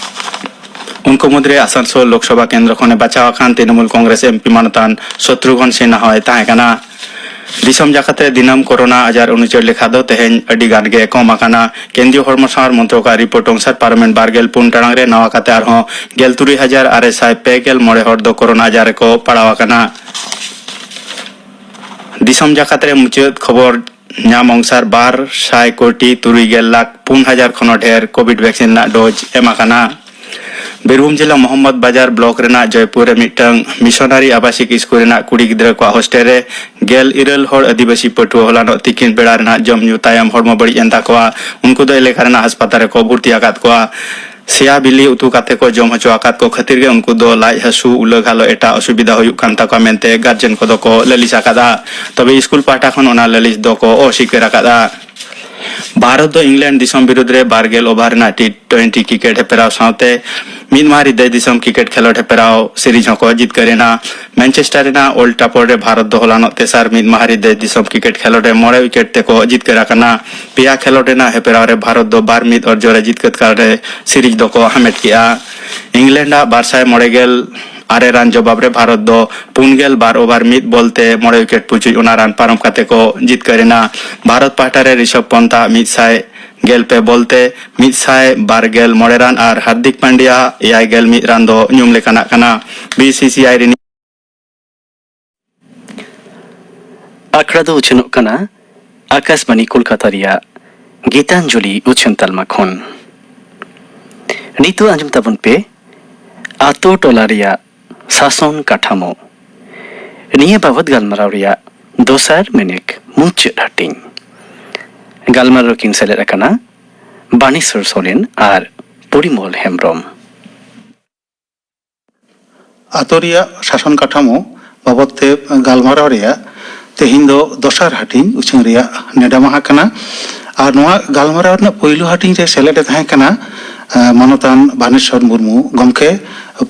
ᱩᱱᱠᱩ ᱢᱩᱫᱽᱨᱮ ᱟᱥᱟᱱᱥᱳᱞ ᱞᱳᱠᱥᱚᱵᱷᱟ ᱠᱮᱱᱫᱨᱚ ᱠᱷᱚᱱᱮ ᱵᱟᱪᱷᱟᱣ ᱟᱠᱟᱱ ᱛᱨᱤᱱᱚᱢᱩᱞ ᱠᱚᱝᱜᱨᱮᱥ ᱮᱢᱯᱤ ᱢᱟᱱᱚᱛᱟᱱ ᱥᱚᱛᱨᱩᱜᱷᱚᱱ ᱥᱤᱱᱦᱟ ᱦᱚᱸᱭ ᱛᱟᱦᱮᱸ ᱠᱟᱱᱟ᱾ ᱫᱤᱥᱚᱢ ᱡᱟᱠᱟᱛ ᱨᱮ ᱫᱤᱱᱟᱹᱢ ᱠᱳᱨᱳᱱᱟ ᱟᱡᱟᱨ ᱩᱱᱩᱪᱟᱹᱨ ᱞᱮᱠᱷᱟ ᱫᱚ ᱛᱮᱦᱮᱧ ᱟᱹᱰᱤ ᱜᱟᱱ ᱜᱮ ᱠᱚᱢ ᱟᱠᱟᱱᱟ᱾ ᱠᱮᱱᱫᱨᱤᱭᱚ ᱦᱚᱲᱢᱚ ᱥᱟᱶᱟᱨ ᱢᱚᱱᱛᱨᱚᱠ ᱟᱜ ᱨᱤᱯᱳᱨᱴ ᱚᱱᱩᱥᱟᱨ ᱯᱟᱨᱚᱢᱮᱱ ᱵᱟᱨᱜᱮᱞ ᱯᱩᱱ ᱴᱟᱲᱟᱝ ᱨᱮ ᱱᱟᱣᱟ ᱠᱟᱛᱮ ᱟᱨᱦᱚᱸ ᱜᱮᱞ ᱛᱩᱨᱩᱭ ᱦᱟᱡᱟᱨ ᱟᱨᱮ ᱥᱟᱭ ᱯᱮ ᱜᱮᱞ ᱢᱚᱬᱮ ᱦᱚᱲ ᱫᱚ ᱠᱳᱨᱳᱱᱟ ᱟᱡᱟᱨ ᱨᱮᱠᱚ ᱯᱟᱲᱟᱣ ᱟᱠᱟᱱᱟ᱾ ᱫᱤᱥᱚᱢ ᱡᱟᱠᱟᱛ ᱨᱮ ᱢᱩᱪᱟᱹᱫ ᱠᱷᱚᱵᱚᱨ ᱧᱟᱢ ᱚᱱᱩᱥᱟᱨ ᱵᱟᱨ ᱥᱟᱭ ᱠᱳᱴᱤ ᱛᱩᱨᱩᱭ ᱜᱮᱞ ᱞᱟᱠᱷ ᱯᱩᱱ ᱦᱟᱡᱟᱨ ᱠᱷᱚᱱ ᱦᱚᱸ ᱰᱷᱮᱨ ᱠᱳᱵᱷᱤᱰ ᱵᱷᱮᱠᱥᱤᱱ ᱨᱮᱱᱟᱜ ᱰᱳᱡᱽ ᱮᱢ ᱟᱠᱟᱱᱟ᱾ ᱵᱤᱨᱵᱷᱩᱢ ᱡᱮᱞᱟ ᱢᱚᱦᱚᱢᱢᱚᱫᱽ ᱵᱟᱡᱟᱨ ᱵᱞᱚᱠ ᱨᱮᱱᱟᱜ ᱡᱚᱭᱯᱩᱨ ᱨᱮ ᱢᱤᱫᱴᱟᱝ ᱢᱤᱥᱚᱱᱟᱨᱤ ᱟᱵᱟᱥᱤᱠ ᱥᱠᱩᱞ ᱨᱮᱱᱟᱜ ᱠᱩᱲᱤ ᱜᱤᱫᱽᱨᱟᱹ ᱠᱚᱣᱟᱜ ᱦᱳᱥᱴᱮᱞ ᱨᱮ ᱜᱮᱞ ᱤᱨᱟᱹᱞ ᱦᱚᱲ ᱟᱹᱫᱤᱵᱟᱹᱥᱤ ᱯᱟᱹᱴᱷᱩᱣᱟᱹ ᱦᱚᱞᱟᱱᱚᱜ ᱛᱤᱠᱤᱱ ᱵᱮᱲᱟ ᱨᱮᱱᱟᱜ ᱡᱚᱢ ᱧᱩ ᱛᱟᱭᱚᱢ ᱦᱚᱲᱢᱚ ᱵᱟᱹᱲᱤᱡ ᱮᱱ ᱛᱟᱠᱚᱣᱟ᱾ ᱩᱱᱠᱩ ᱫᱚ ᱮᱞᱟᱠᱟ ᱨᱮᱱᱟᱜ ᱦᱟᱥᱯᱟᱛᱟᱞ ᱨᱮᱠᱚ ᱵᱷᱚᱨᱛᱤ ᱟᱠᱟᱫ ᱠᱚᱣᱟ᱾ ᱥᱮᱭᱟ ᱵᱤᱞᱤ ᱩᱛᱩ ᱠᱟᱛᱮ ᱠᱚ ᱡᱚᱢ ᱦᱚᱪᱚ ᱟᱠᱟᱫ ᱠᱚ ᱠᱷᱟᱹᱛᱤᱨ ᱜᱮ ᱩᱱᱠᱩ ᱫᱚ ᱞᱟᱡ ᱦᱟᱹᱥᱩ, ᱩᱞᱟᱹ ᱜᱷᱟᱞᱚ ᱮᱴᱟᱜ ᱚᱥᱩᱵᱤᱫᱷᱟ ᱦᱩᱭᱩᱜ ᱠᱟᱱ ᱛᱟᱠᱚᱣᱟ ᱢᱮᱱᱛᱮ ᱜᱟᱨᱡᱮᱱ ᱠᱚᱫᱚ ᱠᱚ ᱞᱟᱹᱞᱤᱥ ᱟᱠᱟᱫᱼᱟ᱾ ᱛᱚᱵᱮ ᱥᱠᱩᱞ ᱯᱟᱦᱴᱟ ᱠᱷᱚᱱ ᱚᱱᱟ ᱞᱟᱹᱞᱤᱥ ᱫᱚᱠᱚ ᱚᱥᱤᱠᱟᱹᱨ ᱟᱠᱟᱫᱼᱟ᱾ ᱵᱷᱟᱨᱚᱛ ᱫᱚ ᱤᱝᱞᱮᱱᱰ ᱫᱤᱥᱚᱢ ᱵᱤᱨᱩᱫᱽ ᱨᱮ ᱵᱟᱨ ᱜᱮᱞ ᱳᱵᱷᱟᱨ ᱨᱮᱱᱟᱜ ᱴᱤ ᱴᱩᱭᱮᱱᱴᱤ ᱠᱨᱤᱠᱮᱴ ᱦᱮᱯᱨᱟᱣ ᱥᱟᱶᱛᱮ ᱢᱤᱫ ᱢᱟᱦᱟ ᱨᱤᱫᱟᱹᱭ ᱫᱤᱥᱚᱢ ᱠᱨᱤᱠᱮᱴ ᱠᱷᱮᱞᱳᱰ ᱦᱮᱯᱨᱟᱣ ᱥᱤᱨᱤᱡᱽ ᱦᱚᱸᱠᱚ ᱡᱤᱛᱠᱟᱹᱨ ᱮᱱᱟ᱾ ᱢᱮᱱᱪᱮᱥᱴᱟᱨ ᱨᱮᱱᱟᱜ ᱳᱞᱰ ᱴᱨᱟᱯᱷᱳᱨᱰ ᱨᱮ ᱵᱷᱟᱨᱚᱛ ᱫᱚ ᱦᱚᱞᱟᱱᱚᱜ ᱛᱮᱥᱟᱨ ᱢᱤᱫ ᱢᱟᱦᱟ ᱨᱤᱫᱟᱹᱭ ᱫᱤᱥᱚᱢ ᱠᱨᱤᱠᱮᱴ ᱠᱷᱮᱞᱳᱰ ᱨᱮ ᱢᱚᱬᱮ ᱣᱤᱠᱮᱴ ᱛᱮᱠᱚ ᱡᱤᱛᱠᱟᱹᱨ ᱟᱠᱟᱱᱟ᱾ ᱯᱮᱭᱟ ᱠᱷᱮᱞᱳᱰ ᱨᱮᱱᱟᱜ ᱦᱮᱯᱨᱟᱣ ᱨᱮ ᱵᱷᱟᱨᱚᱛ ᱫᱚ ᱵᱟᱨ ᱢᱤᱫ ᱚᱨᱡᱚ ᱨᱮ ᱡᱤᱛᱠᱟᱹᱨ ᱠᱟᱛᱮ ᱥᱤᱨᱤᱡᱽ ᱫᱚᱠᱚ ᱦᱟᱢᱮᱴ ᱠᱮᱜᱼᱟ᱾ ᱤᱝᱞᱮᱱᱰ ᱟᱜ ᱵᱟᱨ ᱥᱟᱭ ᱢᱚᱬᱮ ᱜᱮᱞ ᱟᱨᱮ ᱨᱟᱱ ᱡᱚᱵᱟᱵ ᱨᱮ ᱵᱷᱟᱨᱚᱛ ᱫᱚ ᱯᱩᱱ ᱜᱮᱞ ᱵᱟᱨ ᱳᱵᱷᱟᱨ ᱢᱤᱫ ᱵᱚᱞ ᱛᱮ ᱢᱚᱬᱮ ᱣᱤᱠᱮᱴ ᱯᱩᱪᱩᱡ ᱚᱱᱟ ᱨᱟᱱ ᱯᱟᱨᱚᱢ ᱠᱟᱛᱮ ᱠᱚ ᱡᱤᱛᱠᱟᱹᱨ ᱮᱱᱟ᱾ ᱵᱷᱟᱨᱚᱛ ᱯᱟᱦᱴᱟ ᱨᱮ ᱨᱤᱥᱚᱵᱷ ᱯᱚᱱᱛᱷᱟ ᱢᱤᱫ ᱥᱟᱭ ᱜᱮᱞ ᱯᱮ ᱵᱚᱞ ᱛᱮ ᱢᱤᱫ ᱥᱟᱭ ᱵᱟᱨ ᱜᱮᱞ ᱢᱚᱬᱮ ᱨᱟᱱ ᱟᱨ ᱦᱟᱨᱫᱤᱠ ᱯᱟᱱᱰᱤᱭᱟ ᱮᱭᱟᱭ ᱜᱮᱞ ᱢᱤᱫ ᱨᱟᱱ ᱫᱚ ᱧᱩᱢ ᱞᱮᱠᱟᱱᱟᱜ ᱠᱟᱱᱟ᱾ ᱵᱤ ᱥᱤ ᱥᱤ ᱟᱭ ᱨᱤᱱᱤᱡ ᱟᱠᱷᱲᱟ ᱫᱚ ᱩᱪᱷᱟᱹᱱᱚᱜ ᱠᱟᱱᱟ ᱟᱠᱟᱥᱵᱟᱬᱤ ᱠᱳᱞᱠᱟᱛᱟ ᱨᱮᱭᱟᱜ ᱜᱤᱛᱟᱧᱡᱚᱞᱤ ᱩᱪᱷᱟᱹᱱ ᱛᱟᱞᱢᱟ ᱠᱷᱚᱱ᱾ ᱱᱤᱛᱚᱜ ᱟᱸᱡᱚᱢ ᱛᱟᱵᱚᱱ ᱯᱮ ᱟᱛᱳ ᱴᱚᱞᱟ ᱨᱮᱭᱟᱜ ᱥᱟᱥᱚᱱ ᱠᱟᱴᱷᱟᱢᱳ᱾ ᱱᱤᱭᱟᱹ ᱵᱟᱵᱚᱛ ᱜᱟᱞᱢᱟᱨᱟᱣ ᱨᱮᱭᱟᱜ ᱫᱚᱥᱟᱨ ᱢᱮᱱᱮᱠ ᱢᱩᱪᱟᱹᱫ ᱦᱟᱹᱴᱤᱧ᱾ ᱜᱟᱞᱢᱟᱨᱟᱣ ᱨᱮᱠᱤᱱ ᱥᱮᱞᱮᱫ ᱟᱠᱟᱱᱟ ᱵᱟᱱᱮᱥᱚᱨ ᱥᱚᱨᱮᱱ ᱟᱨ ᱯᱚᱨᱤᱢᱚᱞ ᱦᱮᱢᱵᱽᱨᱚᱢ᱾ ᱟᱛᱳ ᱨᱮᱭᱟᱜ ᱥᱟᱥᱚᱱ ᱠᱟᱴᱷᱟᱢᱳ ᱵᱟᱵᱚᱫ ᱛᱮ ᱜᱟᱞᱢᱟᱨᱟᱣ ᱨᱮᱭᱟᱜ ᱛᱮᱦᱮᱧ ᱫᱚ ᱫᱚᱥᱟᱨ ᱦᱟᱹᱴᱤᱧ ᱩᱪᱷᱟᱹᱱ ᱨᱮᱭᱟᱜ ᱱᱮᱰᱟ ᱢᱟᱦᱟ ᱠᱟᱱᱟ᱾ ᱟᱨ ᱱᱚᱣᱟ ᱜᱟᱞᱢᱟᱨᱟᱣ ᱨᱮᱱᱟᱜ ᱯᱳᱭᱞᱳ ᱦᱟᱹᱴᱤᱧ ᱨᱮ ᱥᱮᱞᱮᱫ ᱮ ᱛᱟᱦᱮᱸ ᱠᱟᱱᱟ, ᱮ, ᱢᱟᱱᱚᱛᱟᱱ ᱵᱟᱱᱮᱥᱚᱨ ᱢᱩᱨᱢᱩ ᱜᱚᱢᱠᱮ᱾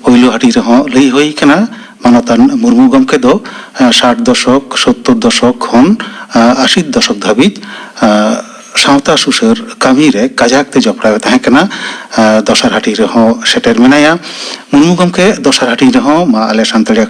ᱯᱳᱭᱞᱳ ᱦᱟᱹᱴᱤᱧ ᱨᱮᱦᱚᱸ ᱞᱟᱹᱭ ᱦᱩᱭ ᱠᱟᱱᱟ, ᱢᱟᱱᱚᱛᱟᱱ ᱢᱩᱨᱢᱩ ᱜᱚᱢᱠᱮ ᱫᱚ, ᱮ, ᱥᱟᱴ ᱫᱚᱥᱚᱠ, ᱥᱳᱛᱛᱳᱨ ᱫᱚᱥᱚᱠ ᱠᱷᱚᱱ, ᱮ, ᱟᱥᱤ ᱫᱚᱥᱚᱠ ᱫᱷᱟᱹᱵᱤᱡ, ᱮ, ᱥᱟᱶᱛᱟ ᱥᱩᱥᱟᱹᱨ ᱠᱟᱹᱢᱤ ᱨᱮ ᱠᱟᱡᱟᱠ ᱛᱮ ᱡᱚᱯᱲᱟᱣ ᱮ ᱛᱟᱦᱮᱸ ᱠᱟᱱᱟ᱾ ᱮ, ᱫᱚᱥᱟᱨ ᱦᱟᱹᱴᱤᱧ ᱨᱮᱦᱚᱸ ᱥᱮᱴᱮᱨ ᱢᱮᱱᱟᱭᱟ᱾ ᱢᱩᱨᱢᱩ ᱜᱚᱢᱠᱮ ᱫᱚᱥᱟᱨ ᱦᱟᱹᱴᱤᱧ ᱨᱮᱦᱚᱸ ᱢᱟ ᱟᱞᱮ ᱥᱟᱱᱛᱟᱲᱤ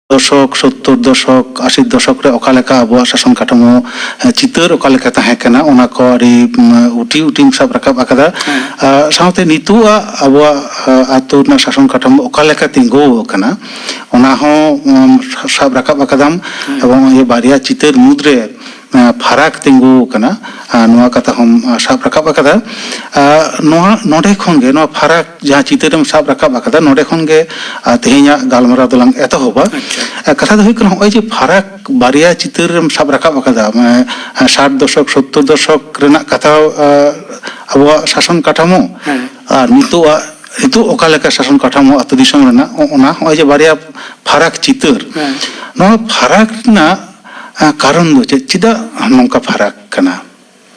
ᱫᱚᱥᱚᱠ, ᱥᱳᱛᱛᱳᱨ ᱫᱚᱥᱚᱠ, ᱟᱥᱤ ᱫᱚᱥᱚᱠ ᱨᱮ ᱚᱠᱟ ᱞᱮᱠᱟ ᱟᱵᱚᱣᱟᱜ ᱥᱟᱥᱚᱱ ᱠᱟᱴᱷᱟᱢᱳ, ᱮ, ᱪᱤᱛᱟᱹᱨ ᱚᱠᱟ ᱞᱮᱠᱟ ᱛᱟᱦᱮᱸ ᱠᱟᱱᱟ, ᱚᱱᱟ ᱠᱚ ᱟᱹᱰᱤ, ᱩᱢ, ᱩᱴᱤ ᱩᱴᱤᱢ ᱥᱟᱵ ᱨᱟᱠᱟᱵ ᱟᱠᱟᱫᱟ᱾ ᱦᱮᱸ᱾ ᱟ, ᱥᱟᱶᱛᱮ ᱱᱤᱛᱚᱜᱟᱜ ᱟᱵᱚᱣᱟᱜ, ᱟ, ᱟᱹᱛᱩ ᱨᱮᱱᱟᱜ ᱥᱟᱥᱚᱱ ᱠᱟᱴᱷᱟᱢᱳ ᱚᱠᱟ ᱞᱮᱠᱟ ᱛᱤᱸᱜᱩ ᱟᱠᱟᱱᱟ, ᱚᱱᱟ ᱦᱚᱸ, ᱩᱢ, ᱥᱟᱵ ᱨᱟᱠᱟᱵ ᱟᱠᱟᱫᱟᱢ᱾ ᱦᱮᱸ᱾ ᱮᱵᱚᱝ ᱤᱭᱟᱹ ᱵᱟᱨᱭᱟ ᱪᱤᱛᱟᱹᱨ ᱢᱩᱫᱽᱨᱮ ᱮ, ᱯᱷᱟᱨᱟᱠ ᱛᱤᱸᱜᱩ ᱟᱠᱟᱱᱟ, ᱟ, ᱱᱚᱣᱟ ᱠᱟᱛᱷᱟ ᱦᱚᱸᱢ, ᱟ, ᱥᱟᱵ ᱨᱟᱠᱟᱵ ᱟᱠᱟᱫᱟ᱾ ᱟ, ᱱᱚᱣᱟ, ᱱᱚᱰᱮ ᱠᱷᱚᱱ ᱜᱮ, ᱱᱚᱣᱟ ᱯᱷᱟᱨᱟᱠ ᱡᱟᱦᱟᱸ ᱪᱤᱛᱟᱹᱨᱮᱢ ᱥᱟᱵ ᱨᱟᱠᱟᱵ ᱟᱠᱟᱫᱟ, ᱱᱚᱰᱮ ᱠᱷᱚᱱ ᱜᱮ, ᱟ, ᱛᱮᱦᱮᱧᱟᱜ ᱜᱟᱞᱢᱟᱨᱟᱣ ᱫᱚᱞᱟᱝ ᱮᱛᱚᱦᱚᱵᱟ᱾ ᱟᱪᱪᱷᱟ᱾ ᱟ, ᱠᱟᱛᱷᱟ ᱫᱚ ᱦᱩᱭᱩᱜ ᱠᱟᱱᱟ, ᱱᱚᱜᱼᱚᱭ ᱡᱮ ᱯᱷᱟᱨᱟᱠ ᱵᱟᱨᱭᱟ ᱪᱤᱛᱟᱹᱨᱮᱢ ᱥᱟᱵ ᱨᱟᱠᱟᱵ ᱟᱠᱟᱫᱟ, ᱢᱟᱱᱮ, ᱟ, ᱥᱟᱴ ᱫᱚᱥᱚᱠ, ᱥᱳᱛᱛᱳᱨ ᱫᱚᱥᱚᱠ ᱨᱮᱱᱟᱜ ᱠᱟᱛᱷᱟ, ᱟ, ᱟᱵᱚᱣᱟᱜ ᱥᱟᱥᱚᱱ ᱠᱟᱴᱷᱟᱢᱳ, ᱦᱮᱸ᱾ ᱟᱨ ᱱᱤᱛᱚᱜᱟᱜ ᱱᱤᱛᱚᱜ ᱚᱠᱟ ᱞᱮᱠᱟ ᱥᱟᱥᱚᱱ ᱠᱟᱴᱷᱟᱢᱳ ᱟᱹᱛᱩ ᱫᱤᱥᱚᱢ ᱨᱮᱱᱟᱜ, ᱚ-, ᱚᱱᱟ ᱱᱚᱜᱼᱚᱭ ᱡᱮ ᱵᱟᱨᱭᱟ ᱯᱷᱟᱨᱟᱠ ᱪᱤᱛᱟᱹᱨ, ᱦᱮᱸ᱾ ᱱᱚᱣᱟ ᱯᱷᱟᱨᱟᱠ ᱨᱮᱱᱟᱜ, ᱟ, ᱠᱟᱨᱚᱱ ᱫᱚ ᱪᱮᱫ? ᱪᱮᱫᱟᱜ ᱱᱚᱝᱠᱟ ᱯᱷᱟᱨᱟᱠ ᱠᱟᱱᱟ?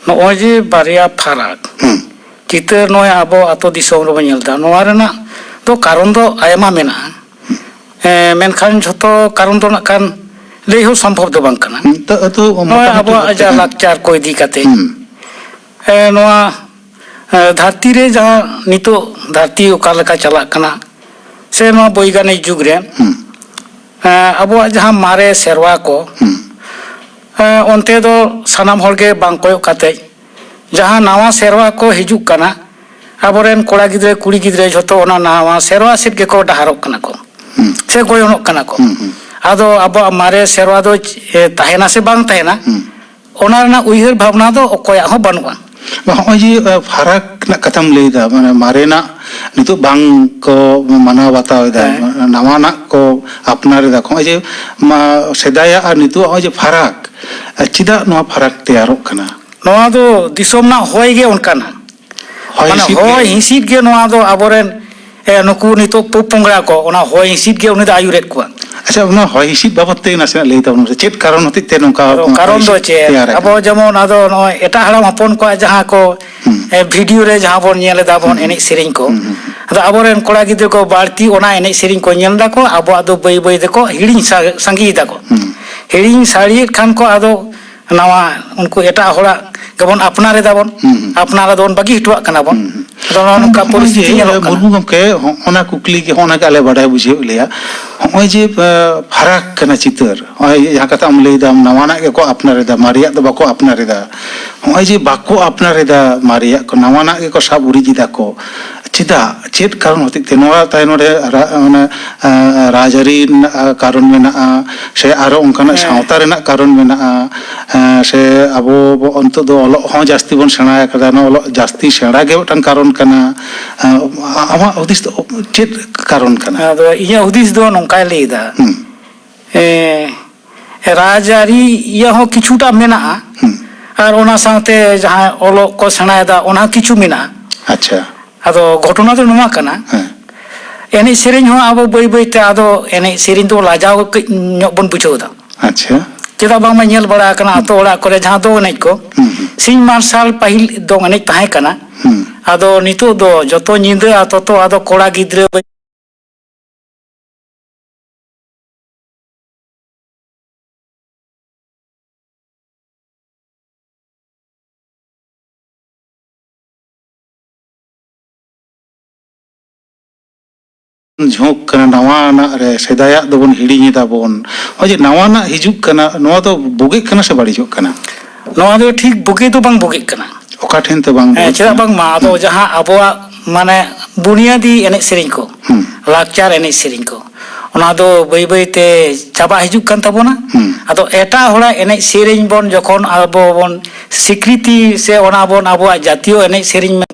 ᱱᱚᱜᱼᱚᱭ ᱡᱮ ᱵᱟᱨᱭᱟ ᱯᱷᱟᱨᱟᱠ ᱦᱩᱸ᱾ ᱪᱤᱛᱟᱹᱨ ᱱᱚᱜᱼᱚᱭ ᱟᱵᱚ ᱟᱹᱛᱩ ᱫᱤᱥᱚᱢ ᱨᱮᱵᱚᱱ ᱧᱮᱞ ᱮᱫᱟ, ᱱᱚᱣᱟ ᱨᱮᱱᱟᱜ ᱫᱚ ᱠᱟᱨᱚᱱ ᱫᱚ ᱟᱭᱢᱟ ᱢᱮᱱᱟᱜᱼᱟ᱾ ᱮ, ᱢᱮᱱᱠᱷᱟᱱ ᱡᱷᱚᱛᱚ ᱠᱟᱨᱚᱱ ᱫᱚ ᱱᱟᱜ ᱠᱷᱟᱱ ᱞᱟᱹᱭ ᱦᱚᱸ ᱥᱚᱢᱵᱷᱚᱵ ᱫᱚ ᱵᱟᱝ ᱠᱟᱱᱟ᱾ ᱱᱤᱛᱚᱜ ᱟᱹᱛᱩ ᱱᱚᱜᱼᱚᱭ ᱢᱚᱴᱟᱢᱩᱴᱤ ᱟᱵᱚᱣᱟᱜ ᱡᱟ ᱦᱩᱸ᱾ ᱞᱟᱠᱪᱟᱨ ᱠᱚ ᱤᱫᱤ ᱠᱟᱛᱮ, ᱦᱩᱸ᱾ ᱮ, ᱱᱚᱣᱟ, ᱮ, ᱫᱷᱟᱹᱨᱛᱤ ᱨᱮ ᱡᱟᱦᱟᱸ ᱱᱤᱛᱚᱜ ᱫᱷᱟᱹᱨᱛᱤ ᱚᱠᱟ ᱞᱮᱠᱟ ᱪᱟᱞᱟᱜ ᱠᱟᱱᱟ, ᱥᱮ ᱱᱚᱣᱟ ᱵᱳᱭᱜᱟᱱᱤᱠ ᱡᱩᱜᱽ ᱨᱮ, ᱦᱩᱸ᱾ ᱮ, ᱟᱵᱚᱣᱟᱜ ᱡᱟᱦᱟᱸ ᱢᱟᱨᱮ ᱥᱮᱨᱣᱟ ᱠᱚ, ᱦᱩᱸ᱾ ᱮ, ᱚᱱᱛᱮ ᱫᱚ ᱥᱟᱱᱟᱢ ᱦᱚᱲ ᱜᱮ ᱵᱟᱝ ᱠᱚᱭᱚᱜ ᱠᱟᱛᱮ ᱡᱟᱦᱟᱸ ᱱᱟᱣᱟ ᱥᱮᱨᱣᱟ ᱠᱚ ᱦᱤᱡᱩᱜ ᱠᱟᱱᱟ, ᱟᱵᱚᱨᱮᱱ ᱠᱚᱲᱟ ᱜᱤᱫᱽᱨᱟᱹ, ᱠᱩᱲᱤ ᱜᱤᱫᱽᱨᱟᱹ ᱡᱷᱚᱛᱚ ᱚᱱᱟ ᱱᱟᱣᱟ ᱥᱮᱨᱣᱟ ᱥᱮᱫ ᱜᱮᱠᱚ ᱰᱟᱦᱟᱨᱚᱜ ᱠᱟᱱᱟ ᱠᱚ, ᱦᱩᱸ᱾ ᱥᱮ ᱜᱚᱭᱚᱱᱚᱜ ᱠᱟᱱᱟ ᱠᱚ᱾ ᱦᱩᱸ, ᱦᱩᱸ᱾ ᱟᱫᱚ ᱟᱵᱚᱣᱟᱜ ᱢᱟᱨᱮ ᱥᱮᱨᱣᱟ ᱫᱚ, ᱮ, ᱛᱟᱦᱮᱱᱟ ᱥᱮ ᱵᱟᱝ ᱛᱟᱦᱮᱱᱟ, ᱦᱩᱸ᱾ ᱚᱱᱟ ᱨᱮᱱᱟᱜ ᱩᱭᱦᱟᱹᱨ ᱵᱷᱟᱵᱽᱱᱟ ᱫᱚ ᱚᱠᱚᱭᱟᱜ ᱦᱚᱸ ᱵᱟᱹᱱᱩᱜᱼᱟ᱾ ᱱᱚᱜᱼᱚᱭ ᱡᱮ, ᱮ, ᱯᱷᱟᱨᱟᱠ ᱨᱮᱱᱟᱜ ᱠᱟᱛᱷᱟᱢ ᱞᱟᱹᱭᱫᱟ, ᱢᱟᱱᱮ ᱢᱟᱨᱮᱱᱟᱜ ᱱᱤᱛᱚᱜ ᱵᱟᱝ ᱠᱚ ᱢᱟᱱᱟᱣ ᱵᱟᱛᱟᱣ ᱮᱫᱟ, ᱦᱮᱸ᱾ ᱱᱟᱣᱟᱱᱟᱜ ᱠᱚ ᱟᱯᱱᱟᱨ ᱮᱫᱟ᱾ ᱱᱚᱜᱼᱚᱭ ᱡᱮ ᱢᱟ-, ᱥᱮᱫᱟᱭᱟᱜ ᱟᱨ ᱱᱤᱛᱚᱜ ᱱᱚᱜᱼᱚᱭ ᱡᱮ ᱯᱷᱟᱨᱟᱠ, ᱮ, ᱪᱮᱫᱟᱜ ᱱᱚᱣᱟ ᱯᱷᱟᱨᱟᱠ ᱛᱮᱭᱟᱨᱚᱜ ᱠᱟᱱᱟ? ᱱᱚᱣᱟ ᱫᱚ ᱫᱤᱥᱚᱢ ᱨᱮᱱᱟᱜ ᱦᱚᱭ ᱜᱮ ᱚᱱᱠᱟᱱᱟ᱾ ᱦᱚᱭ ᱢᱟᱱᱮ ᱦᱤᱸᱥᱤᱫ ᱦᱚᱭ ᱜᱮ᱾ ᱦᱤᱸᱥᱤᱫ ᱜᱮ ᱱᱚᱣᱟ ᱫᱚ ᱟᱵᱚᱨᱮᱱ, ᱮ, ᱱᱩᱠᱩ ᱱᱤᱛᱚᱜ ᱯᱚᱼᱯᱚᱝᱲᱟ ᱠᱚ, ᱚᱱᱟ ᱦᱚᱭ ᱦᱤᱸᱥᱤᱫ ᱜᱮ ᱩᱱᱤ ᱫᱚ ᱟᱹᱭᱩᱨᱮᱫ ᱠᱚᱣᱟ᱾ ᱟᱪᱪᱷᱟ, ᱚᱱᱟ ᱦᱚᱭ ᱦᱤᱸᱥᱤᱫ ᱵᱟᱵᱚᱫ ᱛᱮ ᱱᱟᱥᱮᱱᱟᱜ ᱞᱟᱹᱭ ᱛᱟᱵᱚᱱ ᱢᱮᱥᱮ, ᱪᱮᱫ ᱠᱟᱨᱚᱱ ᱦᱚᱛᱮᱡ ᱛᱮ ᱱᱚᱝᱠᱟ ᱟᱫᱚ ᱦᱚᱭ ᱠᱟᱨᱚᱱ ᱫᱚ ᱦᱤᱸᱥᱤᱫ ᱪᱮᱫ? ᱛᱮᱭᱟᱨ ᱟᱠᱟᱱᱟ? ᱟᱵᱚ ᱡᱮᱢᱚᱱ ᱟᱫᱚ ᱱᱚᱜᱼᱚᱭ ᱮᱴᱟᱜ ᱦᱟᱲᱟᱢ ᱦᱚᱯᱚᱱ ᱠᱚᱣᱟᱜ ᱡᱟᱦᱟᱸ ᱠᱚ, ᱦᱩᱸ᱾ ᱮ, ᱵᱷᱤᱰᱤᱭᱳ ᱨᱮ ᱡᱟᱦᱟᱸ ᱵᱚᱱ ᱧᱮᱞ ᱮᱫᱟ ᱵᱚᱱ, ᱦᱩᱸ᱾ ᱮᱱᱮᱡ ᱥᱮᱨᱮᱧ ᱠᱚ, ᱦᱩᱸ, ᱦᱩᱸ᱾ ᱟᱫᱚ ᱟᱵᱚᱨᱮᱱ ᱠᱚᱲᱟ ᱜᱤᱫᱽᱨᱟᱹ ᱠᱚ ᱵᱟᱹᱲᱛᱤ ᱚᱱᱟ ᱮᱱᱮᱡ ᱥᱮᱨᱮᱧ ᱠᱚ ᱧᱮᱞ ᱫᱟᱠᱚ, ᱟᱵᱚᱣᱟᱜ ᱫᱚ ᱵᱟᱹᱭ ᱵᱟᱹᱭ ᱛᱮᱠᱚ ᱦᱤᱲᱤᱧ ᱥᱟ-, ᱥᱟᱸᱜᱮᱭ ᱫᱟᱠᱚ᱾ ᱦᱩᱸ᱾ ᱦᱤᱲᱤᱧ ᱥᱟᱹᱨᱤᱭᱮᱫ ᱠᱷᱟᱱ ᱠᱚ ᱟᱫᱚ ᱱᱟᱣᱟ ᱩᱱᱠᱩ ᱮᱴᱟᱜ ᱦᱚᱲᱟᱜ ᱜᱮᱵᱚᱱ ᱟᱯᱱᱟᱨ ᱮᱫᱟ ᱵᱚᱱ, ᱦᱩᱸ, ᱦᱩᱸ᱾ ᱟᱯᱱᱟᱨ ᱟᱫᱚ ᱵᱚᱱ ᱵᱟᱹᱜᱤ ᱦᱚᱴᱚᱣᱟᱜ ᱠᱟᱱᱟ ᱵᱚᱱ᱾ ᱦᱩᱸ, ᱦᱩᱸ᱾ ᱟᱫᱚ ᱱᱚᱜᱼᱚ ᱱᱚᱝᱠᱟ ᱱᱚᱜᱼᱚᱭ ᱯᱚᱨᱤᱥᱛᱷᱤᱛᱤ ᱡᱮ, ᱧᱮᱞᱚᱜ ᱠᱟᱱᱟ᱾ ᱢᱩᱨᱢᱩ ᱜᱚᱢᱠᱮ, ᱦᱚᱸᱜᱼᱚᱱᱟ ᱠᱩᱠᱞᱤ ᱜᱮ, ᱦᱚᱸᱜᱼᱚᱱᱟ ᱜᱮ ᱟᱞᱮ ᱵᱟᱰᱟᱭ ᱵᱩᱡᱷᱟᱹᱣ ᱞᱮᱭᱟ᱾ ᱦᱚᱸᱜᱼᱚᱭ ᱡᱮ, ᱮ, ᱯᱷᱟᱨᱟᱠ ᱠᱟᱱᱟ ᱪᱤᱛᱟᱹᱨ, ᱦᱚᱸᱜᱼᱚᱭ ᱡᱟᱦᱟᱸ ᱠᱟᱛᱷᱟ ᱟᱢ ᱞᱟᱹᱭ ᱫᱟᱢ, ᱱᱟᱣᱟᱱᱟᱜ ᱜᱮᱠᱚ ᱟᱯᱱᱟᱨ ᱮᱫᱟ, ᱢᱟᱨᱮᱭᱟᱜ ᱫᱚ ᱵᱟᱠᱚ ᱟᱯᱱᱟᱨ ᱮᱫᱟ᱾ ᱦᱚᱸᱜᱼᱚᱭ ᱡᱮ ᱵᱟᱠᱚ ᱟᱯᱱᱟᱨ ᱮᱫᱟ ᱢᱟᱨᱮᱭᱟᱜ ᱠᱚ, ᱱᱟᱣᱟᱱᱟᱜ ᱜᱮᱠᱚ ᱥᱟᱵ ᱩᱨᱤᱡ ᱮᱫᱟ ᱠᱚ, ᱪᱮᱫᱟᱜ? ᱪᱮᱫ ᱠᱟᱨᱚᱱ ᱦᱚᱛᱮᱡ ᱛᱮ? ᱱᱚᱣᱟ ᱛᱟᱭᱱᱚᱢ ᱨᱮ ᱨᱟ-, ᱚᱱᱟ, ᱮ, ᱨᱟᱡᱽᱟᱹᱨᱤ ᱨᱮᱱᱟᱜ, ᱮ, ᱠᱟᱨᱚᱱ ᱢᱮᱱᱟᱜᱼᱟ, ᱥᱮ ᱟᱨᱚ ᱚᱱᱠᱟᱱᱟᱜ ᱦᱮᱸ᱾ ᱥᱟᱶᱛᱟ ᱨᱮᱱᱟᱜ ᱠᱟᱨᱚᱱ ᱢᱮᱱᱟᱜᱼᱟ, ᱮ, ᱥᱮ ᱟᱵᱚ ᱵᱚ-, ᱱᱤᱛᱚᱜ ᱫᱚ ᱚᱞᱚᱜ ᱦᱚᱸ ᱡᱟᱹᱥᱛᱤ ᱵᱚᱱ ᱥᱮᱬᱟ ᱟᱠᱟᱫᱟ, ᱱᱚᱣᱟ ᱚᱞᱚᱜ ᱡᱟᱹᱥᱛᱤ ᱥᱮᱬᱟ ᱜᱮ ᱢᱤᱫᱴᱟᱝ ᱠᱟᱨᱚᱱ ᱠᱟᱱᱟ᱾ ᱮ, ᱟᱢᱟᱜ ᱦᱩᱫᱤᱥ ᱫᱚ ᱪᱮᱫ ᱠᱟᱨᱚᱱ ᱠᱟᱱᱟ? ᱟᱫᱚ ᱤᱧᱟᱹᱜ ᱦᱩᱫᱤᱥ ᱫᱚ ᱱᱚᱝᱠᱟᱭ ᱞᱟᱹᱭ ᱮᱫᱟ᱾ ᱦᱩᱸ᱾ ᱮ, ᱨᱟᱡᱽᱟᱹᱨᱤ ᱤᱭᱟᱹ ᱦᱚᱸ ᱠᱤᱪᱷᱩᱴᱟ ᱢᱮᱱᱟᱜᱼᱟ, ᱦᱩᱸ᱾ ᱟᱨ ᱚᱱᱟ ᱥᱟᱶᱛᱮ ᱡᱟᱦᱟᱸ ᱚᱞᱚᱜ ᱠᱚ ᱥᱮᱬᱟᱭᱮᱫᱟ, ᱚᱱᱟ ᱦᱚᱸ ᱠᱤᱪᱷᱩ ᱢᱮᱱᱟᱜᱼᱟ᱾ ᱟᱪᱪᱷᱟ᱾ ᱟᱫᱚ ᱜᱷᱚᱴᱚᱱᱟ ᱫᱚ ᱱᱚᱣᱟ ᱠᱟᱱᱟ, ᱦᱮᱸ᱾ ᱮᱱᱮᱡ ᱥᱮᱨᱮᱧ ᱦᱚᱸ ᱟᱵᱚ ᱵᱟᱹᱭ ᱵᱟᱹᱭ ᱛᱮ ᱟᱫᱚ ᱮᱱᱮᱡ ᱥᱮᱨᱮᱧ ᱫᱚ ᱞᱟᱡᱟᱣ ᱠᱟᱹᱡ ᱧᱚᱜ ᱵᱚᱱ ᱵᱩᱡᱷᱟᱹᱣ ᱮᱫᱟ᱾ ᱟᱪᱪᱷᱟ᱾ ᱪᱮᱫᱟᱜ ᱵᱟᱝᱢᱟ ᱧᱮᱞ ᱵᱟᱲᱟ ᱟᱠᱟᱱᱟ, ᱟᱛᱳ ᱚᱲᱟᱜ ᱠᱚᱨᱮ ᱡᱟᱦᱟᱸ ᱫᱚᱝ ᱮᱱᱮᱡ ᱠᱚ, ᱦᱩᱸ, ᱦᱩᱸ᱾ ᱥᱤᱧ ᱢᱟᱨᱥᱟᱞ ᱯᱟᱹᱦᱤᱞ ᱫᱚᱝ ᱮᱱᱮᱡ ᱛᱟᱦᱮᱸ ᱠᱟᱱᱟ᱾ ᱦᱩᱸ᱾ ᱟᱫᱚ ᱱᱤᱛᱚᱜ ᱫᱚ ᱡᱚᱛᱚ ᱧᱤᱫᱟᱹ ᱟᱨ ᱛᱚᱛᱚ ᱟᱫᱚ ᱠᱚᱲᱟ ᱜᱤᱫᱽᱨᱟᱹ ᱡᱷᱳᱸᱠ ᱠᱟᱱᱟ ᱱᱟᱣᱟᱱᱟᱜ ᱨᱮ, ᱥᱮᱫᱟᱭᱟᱜ ᱫᱚᱵᱚᱱ ᱦᱤᱲᱤᱧ ᱮᱫᱟ ᱵᱚᱱ᱾ ᱱᱚᱜᱼᱚᱭ ᱡᱮ ᱱᱟᱣᱟᱱᱟᱜ ᱦᱤᱡᱩᱜ ᱠᱟᱱᱟ, ᱱᱚᱣᱟ ᱫᱚ ᱵᱩᱜᱤᱜ ᱠᱟᱱᱟ ᱥᱮ ᱵᱟᱹᱲᱤᱡᱚᱜ ᱠᱟᱱᱟ? ᱱᱚᱣᱟ ᱫᱚ ᱴᱷᱤᱠ ᱵᱩᱜᱤ ᱫᱚ ᱵᱟᱝ ᱵᱩᱜᱤᱜ ᱠᱟᱱᱟ᱾ ᱚᱠᱟ ᱴᱷᱮᱱ ᱛᱮ ᱵᱟᱝ ᱦᱮᱸ, ᱵᱩᱜᱤᱜ ᱪᱮᱫᱟᱜ ᱠᱟᱱᱟ? ᱵᱟᱝᱢᱟ ᱟᱫᱚ ᱦᱩᱸ᱾ ᱡᱟᱦᱟᱸ ᱟᱵᱚᱣᱟᱜ ᱢᱟᱱᱮ ᱵᱩᱱᱤᱭᱟᱫᱤ ᱮᱱᱮᱡ ᱥᱮᱨᱮᱧ ᱠᱚ, ᱦᱩᱸ᱾ ᱞᱟᱠᱪᱟᱨ ᱮᱱᱮᱡ ᱥᱮᱨᱮᱧ ᱠᱚ, ᱚᱱᱟ ᱫᱚ ᱵᱟᱹᱭ ᱵᱟᱹᱭ ᱛᱮ ᱪᱟᱵᱟ ᱦᱤᱡᱩᱜ ᱠᱟᱱ ᱛᱟᱵᱚᱱᱟ᱾ ᱦᱩᱸ᱾ ᱟᱫᱚ ᱮᱴᱟᱜ ᱦᱚᱲᱟᱜ ᱮᱱᱮᱡ ᱥᱮᱨᱮᱧ ᱵᱚᱱ ᱡᱚᱠᱷᱚᱱ ᱟᱵᱚ ᱵᱚᱱ ᱥᱤᱠᱨᱤᱛᱤ ᱥᱮ ᱚᱱᱟ ᱵᱚᱱ ᱟᱵᱚᱣᱟᱜ ᱡᱟᱛᱤᱭᱚ ᱮᱱᱮᱡ ᱥᱮᱨᱮᱧ ᱢᱮᱱ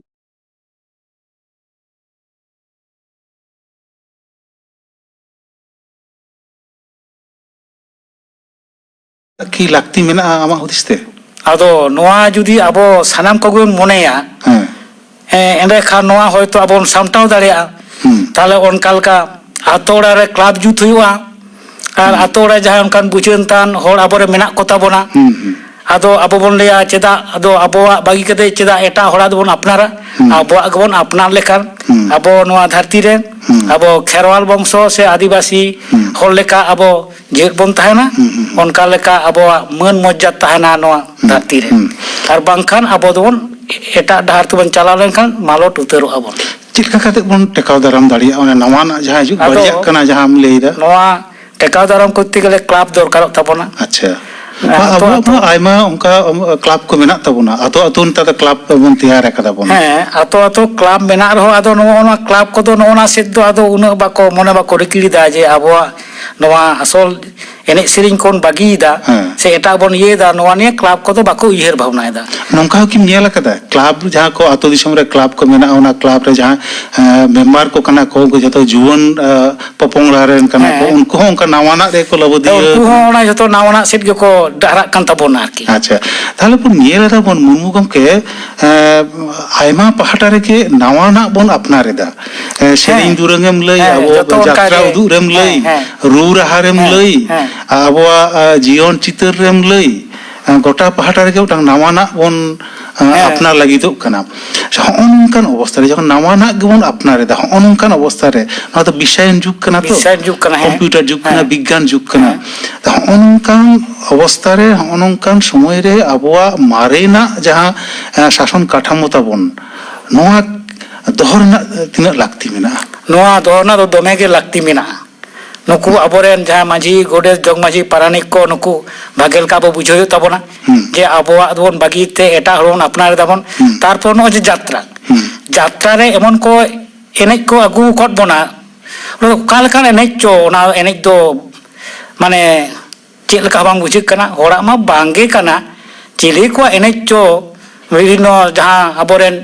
ᱠᱤ ᱞᱟᱹᱠᱛᱤ ᱢᱮᱱᱟᱜᱼᱟ ᱟᱢᱟᱜ ᱦᱩᱫᱤᱥ ᱛᱮ? ᱟᱫᱚ ᱱᱚᱣᱟ ᱡᱩᱫᱤ ᱟᱵᱚ ᱥᱟᱱᱟᱢ ᱠᱚᱜᱮ ᱵᱚᱱ ᱢᱚᱱᱮᱭᱟ, ᱦᱮᱸ᱾ ᱮᱸ, ᱮᱸᱰᱮᱠᱷᱟᱱ ᱱᱚᱣᱟ ᱦᱚᱭᱛᱳ ᱟᱵᱚ ᱵᱚᱱ ᱥᱟᱢᱴᱟᱣ ᱫᱟᱲᱮᱭᱟᱜᱼᱟ᱾ ᱦᱩᱸ᱾ ᱛᱟᱦᱞᱮ ᱚᱱᱠᱟ ᱞᱮᱠᱟ ᱟᱛᱳ ᱚᱲᱟᱜ ᱨᱮ ᱠᱞᱟᱵᱽ ᱡᱩᱛ ᱦᱩᱭᱩᱜᱼᱟ᱾ ᱟᱨ ᱦᱩᱸ᱾ ᱟᱛᱳ ᱚᱲᱟᱜ ᱡᱟᱦᱟᱸᱭ ᱚᱱᱠᱟᱱ ᱵᱩᱡᱷᱟᱹᱱ ᱛᱟᱱ ᱦᱚᱲ ᱟᱵᱚᱨᱮ ᱢᱮᱱᱟᱜ ᱠᱚ ᱛᱟᱵᱚᱱᱟ᱾ ᱦᱩᱸ, ᱦᱩᱸ᱾ ᱟᱫᱚ ᱟᱵᱚ ᱵᱚᱱ ᱞᱟᱹᱭᱟ, ᱪᱮᱫᱟᱜ ᱟᱫᱚ ᱟᱵᱚᱣᱟᱜ ᱵᱟᱹᱜᱤ ᱠᱟᱛᱮ ᱪᱮᱫᱟᱜ ᱮᱴᱟᱜ ᱦᱚᱲᱟᱜ ᱫᱚᱵᱚᱱ ᱟᱯᱱᱟᱨᱟ? ᱦᱩᱸ᱾ ᱟᱵᱚᱣᱟᱜ ᱜᱮᱵᱚᱱ ᱟᱯᱱᱟᱨ ᱞᱮᱠᱷᱟᱱ ᱦᱩᱸ᱾ ᱟᱵᱚ ᱱᱚᱣᱟ ᱫᱷᱟᱹᱨᱛᱤ ᱨᱮ ᱦᱩᱸ᱾ ᱟᱵᱚ ᱠᱷᱮᱨᱣᱟᱞ ᱵᱚᱝᱥᱚ ᱥᱮ ᱟᱹᱫᱤᱵᱟᱹᱥᱤ ᱦᱩᱸ᱾ ᱦᱚᱲ ᱞᱮᱠᱟ ᱟᱵᱚ ᱡᱮᱣᱮᱫ ᱵᱚᱱ ᱛᱟᱦᱮᱱᱟ᱾ ᱦᱩᱸ, ᱦᱩᱸ, ᱦᱩᱸ᱾ ᱚᱱᱠᱟ ᱞᱮᱠᱟ ᱟᱵᱚᱣᱟᱜ ᱢᱟᱹᱱ ᱢᱚᱨᱡᱟᱫᱟ ᱛᱟᱦᱮᱱᱟ ᱱᱚᱣᱟ ᱦᱩᱸ, ᱫᱷᱟᱹᱨᱛᱤ ᱨᱮ᱾ ᱦᱩᱸ᱾ ᱟᱨ ᱵᱟᱝᱠᱷᱟᱱ ᱟᱵᱚ ᱫᱚᱵᱚᱱ ᱮᱴᱟᱜ ᱰᱟᱦᱟᱨ ᱛᱮᱵᱚᱱ ᱪᱟᱞᱟᱣ ᱞᱮᱱᱠᱷᱟᱱ ᱢᱟᱞᱚᱴ ᱩᱛᱟᱹᱨᱚᱜ ᱟᱵᱚᱱ᱾ ᱪᱮᱫ ᱞᱮᱠᱟ ᱠᱟᱛᱮ ᱵᱚᱱ ᱴᱮᱠᱟᱣ ᱫᱟᱨᱟᱢ ᱫᱟᱲᱮᱭᱟᱜᱼᱟ ᱚᱱᱟ ᱱᱟᱣᱟᱱᱟᱜ ᱡᱟᱦᱟᱸ ᱦᱤᱡᱩᱜ ᱟᱫᱚ ᱵᱟᱹᱲᱤᱡᱟᱜ ᱠᱟᱱᱟ ᱡᱟᱦᱟᱸᱢ ᱞᱟᱹᱭ ᱮᱫᱟ? ᱱᱚᱣᱟ ᱴᱮᱠᱟᱣ ᱫᱟᱨᱟᱢ ᱠᱚᱨᱛᱮ ᱜᱮᱞᱮ ᱠᱞᱟᱵᱽ ᱫᱚᱨᱠᱟᱨᱚᱜ ᱛᱟᱵᱚᱱᱟ᱾ ᱟᱪᱪᱷᱟ᱾ ᱦᱮᱸ, ᱵᱟᱝ, ᱟᱛᱳ ᱟᱵᱚᱣᱟᱜ ᱟᱛᱳ᱾ ᱢᱟ ᱟᱭᱢᱟ ᱚᱱᱠᱟ, ᱩᱢ, ᱠᱞᱟᱵᱽ ᱠᱚ ᱢᱮᱱᱟᱜ ᱛᱟᱵᱚᱱᱟ, ᱟᱛᱳ ᱟᱛᱳ ᱱᱮᱛᱟᱨ ᱫᱚ ᱠᱞᱟᱵᱽ ᱵᱚᱱ ᱛᱮᱭᱟᱨ ᱟᱠᱟᱫᱟ ᱵᱚᱱ᱾ ᱦᱮᱸ, ᱟᱛᱳ ᱟᱛᱳ ᱠᱞᱟᱵᱽ ᱢᱮᱱᱟᱜ ᱨᱮᱦᱚᱸ ᱟᱫᱚ ᱱᱚᱜᱼᱚ ᱱᱚᱣᱟ ᱠᱞᱟᱵᱽ ᱠᱚᱫᱚ ᱱᱚᱜᱼᱚ ᱱᱟ ᱥᱮᱫ ᱫᱚ ᱟᱫᱚ ᱩᱱᱟᱹᱜ ᱵᱟᱠᱚ, ᱢᱚᱱᱮ ᱵᱟᱠᱚ ᱨᱤᱠᱤᱲ ᱮᱫᱟ ᱡᱮ ᱟᱵᱚᱣᱟᱜ ᱱᱚᱣᱟ ᱟᱥᱚᱞ ᱮᱱᱮᱡ ᱥᱮᱨᱮᱧ ᱠᱚᱵᱚᱱ ᱵᱟᱹᱜᱤᱭᱮᱫᱟ, ᱦᱮᱸ᱾ ᱥᱮ ᱮᱴᱟᱜ ᱵᱚᱱ ᱤᱭᱟᱹᱭᱮᱫᱟ, ᱱᱚᱣᱟ ᱱᱤᱭᱮ ᱠᱞᱟᱵᱽ ᱠᱚᱫᱚ ᱵᱟᱠᱚ ᱩᱭᱦᱟᱹᱨ ᱵᱷᱟᱵᱽᱱᱟᱭᱮᱫᱟ᱾ ᱱᱚᱝᱠᱟ ᱦᱚᱸ ᱠᱤᱢ ᱧᱮᱞ ᱟᱠᱟᱫᱟ, ᱠᱞᱟᱵᱽ, ᱡᱟᱦᱟᱸ ᱠᱚ ᱟᱛᱳ ᱫᱤᱥᱚᱢ ᱨᱮ ᱠᱞᱟᱵᱽ ᱠᱚ ᱢᱮᱱᱟᱜᱼᱟ, ᱚᱱᱟ ᱠᱞᱟᱵᱽ ᱨᱮ ᱡᱟᱦᱟᱸ, ᱮᱸ, ᱢᱮᱢᱵᱟᱨ ᱠᱚ ᱠᱟᱱᱟ ᱠᱚ, ᱩᱱᱠᱩ ᱡᱚᱛᱚ ᱡᱩᱣᱟᱹᱱ, ᱮᱸ, ᱯᱚᱯᱚᱝᱲᱟ ᱨᱮᱱ ᱠᱟᱱᱟ ᱠᱚ, ᱦᱮᱸ᱾ ᱩᱱᱠᱩ ᱦᱚᱸ ᱚᱱᱠᱟ ᱱᱟᱣᱟᱱᱟᱜ ᱨᱮᱠᱚ ᱞᱟᱹᱵᱟᱹᱫᱤᱭᱟᱹ ᱩᱱᱠᱩ ᱦᱚᱸ ᱠᱟᱱᱟ᱾ ᱚᱱᱟ ᱡᱚᱛᱚ ᱱᱟᱣᱟᱱᱟᱜ ᱥᱮᱫ ᱜᱮᱠᱚ ᱰᱟᱦᱨᱟᱜ ᱠᱟᱱ ᱛᱟᱵᱚᱱᱟ ᱟᱨᱠᱤ᱾ ᱟᱪᱪᱷᱟ, ᱛᱟᱦᱞᱮ ᱵᱚᱱ ᱧᱮᱞ ᱮᱫᱟ ᱵᱚᱱ ᱢᱩᱨᱢᱩ ᱜᱚᱢᱠᱮ, ᱮᱸ, ᱟᱭᱢᱟ ᱯᱟᱦᱴᱟ ᱨᱮᱜᱮ ᱱᱟᱣᱟᱱᱟᱜ ᱵᱚᱱ ᱟᱯᱱᱟᱨ ᱮᱫᱟ᱾ ᱮᱸ, ᱥᱮᱨᱮᱧ ᱦᱮᱸ᱾ ᱫᱩᱨᱟᱹᱝ ᱮᱢ ᱞᱟᱹᱭ, ᱦᱮᱸ, ᱟᱵᱚ ᱡᱚᱛᱚ ᱚᱱᱠᱟ ᱡᱟᱛᱨᱟ ᱜᱮ᱾ ᱩᱫᱩᱜ ᱨᱮᱢ ᱞᱟᱹᱭ, ᱦᱮᱸ, ᱦᱮᱸ᱾ ᱨᱩ ᱨᱟᱦᱟ ᱨᱮᱢ ᱦᱮᱸ, ᱞᱟᱹᱭ, ᱦᱮᱸ᱾ ᱟᱵᱚᱣᱟᱜ, ᱟ, ᱡᱤᱭᱚᱱ ᱪᱤᱛᱟᱹᱨ ᱨᱮᱢ ᱞᱟᱹᱭ, ᱟ, ᱜᱚᱴᱟ ᱯᱟᱦᱴᱟ ᱨᱮᱜᱮ ᱢᱤᱫᱴᱟᱝ ᱱᱟᱣᱟᱱᱟᱜ ᱵᱚᱱ, ᱟ, ᱦᱮᱸ᱾ ᱟᱯᱱᱟᱨ ᱞᱟᱹᱜᱤᱫᱚᱜ ᱠᱟᱱᱟ᱾ ᱦᱚᱸᱜᱼᱚ ᱱᱚᱝᱠᱟᱱ ᱚᱵᱚᱥᱛᱟ ᱨᱮ ᱡᱚᱠᱷᱚᱱ ᱱᱟᱣᱟᱱᱟᱜ ᱜᱮᱵᱚᱱ ᱟᱯᱱᱟᱨ ᱮᱫᱟ, ᱦᱚᱸᱜᱼᱚ ᱱᱚᱝᱠᱟᱱ ᱚᱵᱚᱥᱛᱟ ᱨᱮ, ᱱᱚᱣᱟ ᱫᱚ ᱵᱤᱥᱥᱟᱭᱚᱱ ᱡᱩᱜᱽ ᱠᱟᱱᱟ ᱛᱚ, ᱵᱤᱥᱥᱟᱭᱚᱱ ᱡᱩᱜᱽ ᱠᱟᱱᱟ, ᱦᱮᱸ᱾ ᱠᱚᱢᱯᱤᱭᱩᱴᱟᱨ ᱡᱩᱜᱽ ᱠᱟᱱᱟ, ᱦᱮᱸ᱾ ᱵᱤᱜᱽᱜᱟᱱ ᱡᱩᱜᱽ ᱠᱟᱱᱟ᱾ ᱦᱮᱸ᱾ ᱦᱚᱸᱜᱼᱚ ᱱᱚᱝᱠᱟᱱ ᱚᱵᱚᱥᱛᱟ ᱨᱮ, ᱦᱚᱸᱜᱼᱚ ᱱᱚᱝᱠᱟᱱ ᱥᱚᱢᱚᱭ ᱨᱮ ᱟᱵᱚᱣᱟᱜ ᱢᱟᱨᱮᱱᱟᱜ ᱡᱟᱦᱟᱸ, ᱮ, ᱥᱟᱥᱚᱱ ᱠᱟᱴᱷᱟᱢᱳ ᱛᱟᱵᱚᱱ, ᱱᱚᱣᱟ ᱫᱚᱦᱚ ᱨᱮᱱᱟᱜ ᱛᱤᱱᱟᱹᱜ ᱞᱟᱹᱠᱛᱤ ᱢᱮᱱᱟᱜᱼᱟ? ᱱᱚᱣᱟ ᱫᱚᱦᱚ ᱨᱮᱱᱟᱜ ᱫᱚ ᱫᱚᱢᱮ ᱜᱮ ᱞᱟᱹᱠᱛᱤ ᱢᱮᱱᱟᱜᱼᱟ᱾ ᱱᱩᱠᱩ ᱟᱵᱚᱨᱮᱱ ᱡᱟᱦᱟᱸ ᱢᱟᱹᱡᱷᱤ, ᱜᱚᱰᱮᱛ, ᱡᱚᱜᱽ ᱢᱟᱹᱡᱷᱤ, ᱯᱟᱨᱟᱱᱤᱠ ᱠᱚ, ᱱᱩᱠᱩ ᱵᱷᱟᱜᱮ ᱞᱮᱠᱟ ᱟᱵᱚ ᱵᱩᱡᱷᱟᱹᱣ ᱦᱩᱭᱩᱜ ᱛᱟᱵᱚᱱᱟ᱾ ᱦᱩᱸ᱾ ᱡᱮ ᱟᱵᱚᱣᱟᱜ ᱫᱚᱵᱚᱱ ᱵᱟᱹᱜᱤ ᱛᱮ ᱮᱴᱟᱜ ᱦᱚᱲ ᱵᱚᱱ ᱟᱯᱱᱟᱨ ᱮᱫᱟᱵᱚᱱ᱾ ᱦᱩᱸ᱾ ᱛᱟᱨᱯᱚᱨ ᱱᱚᱜᱼᱚᱭ ᱡᱮ ᱡᱟᱛᱨᱟ, ᱦᱩᱸ᱾ ᱡᱟᱛᱨᱟ ᱨᱮ ᱮᱢᱚᱱ ᱠᱚ ᱮᱱᱮᱡ ᱠᱚ ᱟᱹᱜᱩ ᱟᱠᱟᱫ ᱵᱚᱱᱟ, ᱚᱱᱟ ᱫᱚ ᱚᱠᱟ ᱞᱮᱠᱟᱱ ᱮᱱᱮᱡ ᱪᱚ, ᱚᱱᱟ ᱮᱱᱮᱡ ᱫᱚ ᱢᱟᱱᱮ ᱪᱮᱫ ᱞᱮᱠᱟ ᱦᱚᱸ ᱵᱟᱝ ᱵᱩᱡᱷᱟᱹᱜ ᱠᱟᱱᱟ, ᱦᱚᱲᱟᱜ ᱢᱟ ᱵᱟᱝ ᱜᱮ ᱠᱟᱱᱟ᱾ ᱪᱤᱞᱤ ᱠᱚᱣᱟᱜ ᱮᱱᱮᱡ ᱪᱚ, ᱵᱤᱵᱷᱤᱱᱱᱚ ᱡᱟᱦᱟᱸ ᱟᱵᱚᱨᱮᱱ,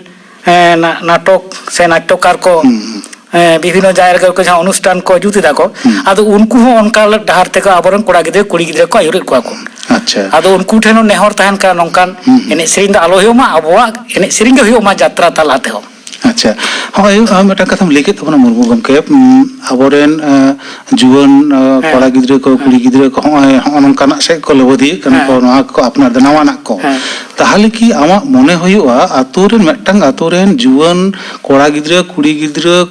ᱮᱸ, ᱱᱟ-, ᱱᱟᱴᱚᱠ ᱥᱮ ᱱᱟᱴᱴᱚᱠᱟᱨ ᱠᱚ, ᱦᱩᱸ, ᱦᱩᱸ᱾ ᱮᱸ, ᱵᱤᱵᱷᱤᱱᱱᱚ ᱡᱟᱭᱜᱟ ᱨᱮ ᱡᱟᱦᱟᱸ ᱚᱱᱩᱥᱴᱷᱟᱱ ᱠᱚ ᱡᱩᱛ ᱮᱫᱟ ᱠᱚ, ᱦᱩᱸ᱾ ᱟᱫᱚ ᱩᱱᱠᱩ ᱦᱚᱸ ᱚᱱᱠᱟ ᱰᱟᱦᱟᱨ ᱛᱮᱠᱚ ᱟᱵᱚᱨᱮᱱ ᱠᱚᱲᱟ ᱜᱤᱫᱽᱨᱟᱹ, ᱠᱩᱲᱤ ᱜᱤᱫᱽᱨᱟᱹ ᱠᱚ ᱟᱹᱭᱩᱨᱮᱫ ᱠᱚᱣᱟ ᱠᱚ᱾ ᱟᱪᱪᱷᱟ᱾ ᱟᱫᱚ ᱩᱱᱠᱩ ᱴᱷᱮᱱ ᱦᱚᱸ ᱱᱮᱦᱚᱨ ᱛᱟᱦᱮᱱ ᱠᱟᱱᱟ, ᱱᱚᱝᱠᱟᱱ ᱦᱩᱸ, ᱦᱩᱸ᱾ ᱮᱱᱮᱡ ᱥᱮᱨᱮᱧ ᱫᱚ ᱟᱞᱚ ᱦᱩᱭᱩᱜ ᱢᱟ, ᱟᱵᱚᱣᱟᱜ ᱮᱱᱮᱡ ᱥᱮᱨᱮᱧ ᱜᱮ ᱦᱩᱭᱩᱜ ᱢᱟ ᱡᱟᱛᱨᱟ ᱛᱟᱞᱟ ᱛᱮᱦᱚᱸ᱾ ᱟᱪᱪᱷᱟ, ᱦᱚᱸᱜᱼᱚᱭ, ᱟᱨ ᱢᱤᱫᱴᱟᱝ ᱠᱟᱛᱷᱟᱢ ᱞᱟᱹᱭ ᱠᱮᱫ ᱛᱟᱵᱚᱱᱟ ᱢᱩᱨᱢᱩ ᱜᱚᱢᱠᱮ, ᱩᱸ, ᱟᱵᱚᱨᱮᱱ, ᱮᱸ, ᱡᱩᱣᱟᱹᱱ, ᱮᱸ, ᱦᱮᱸ᱾ ᱠᱚᱲᱟ ᱜᱤᱫᱽᱨᱟᱹ ᱠᱚ, ᱦᱮᱸ᱾ ᱠᱩᱲᱤ ᱜᱤᱫᱽᱨᱟᱹ ᱠᱚ ᱦᱚᱸᱜᱼᱚᱭ ᱦᱚᱸᱜᱼᱚ ᱱᱚᱝᱠᱟᱱᱟᱜ ᱥᱮᱫ ᱠᱚ ᱞᱟᱹᱵᱟᱹᱫᱤᱭᱟᱹᱜ ᱠᱟᱱᱟ ᱠᱚ, ᱦᱮᱸ᱾ ᱱᱚᱣᱟ ᱠᱚ ᱟᱯᱱᱟᱨ ᱫᱟ, ᱱᱟᱣᱟᱱᱟᱜ ᱠᱚ᱾ ᱦᱮᱸ᱾ ᱛᱟᱦᱞᱮ ᱠᱤ ᱟᱢᱟᱜ ᱢᱚᱱᱮ ᱦᱩᱭᱩᱜᱼᱟ, ᱟᱛᱳ ᱨᱮᱱ, ᱢᱤᱫᱴᱟᱝ ᱟᱛᱳ ᱨᱮᱱ ᱡᱩᱣᱟᱹᱱ ᱠᱚᱲᱟ ᱜᱤᱫᱽᱨᱟᱹ, ᱠᱩᱲᱤ ᱜᱤᱫᱽᱨᱟᱹ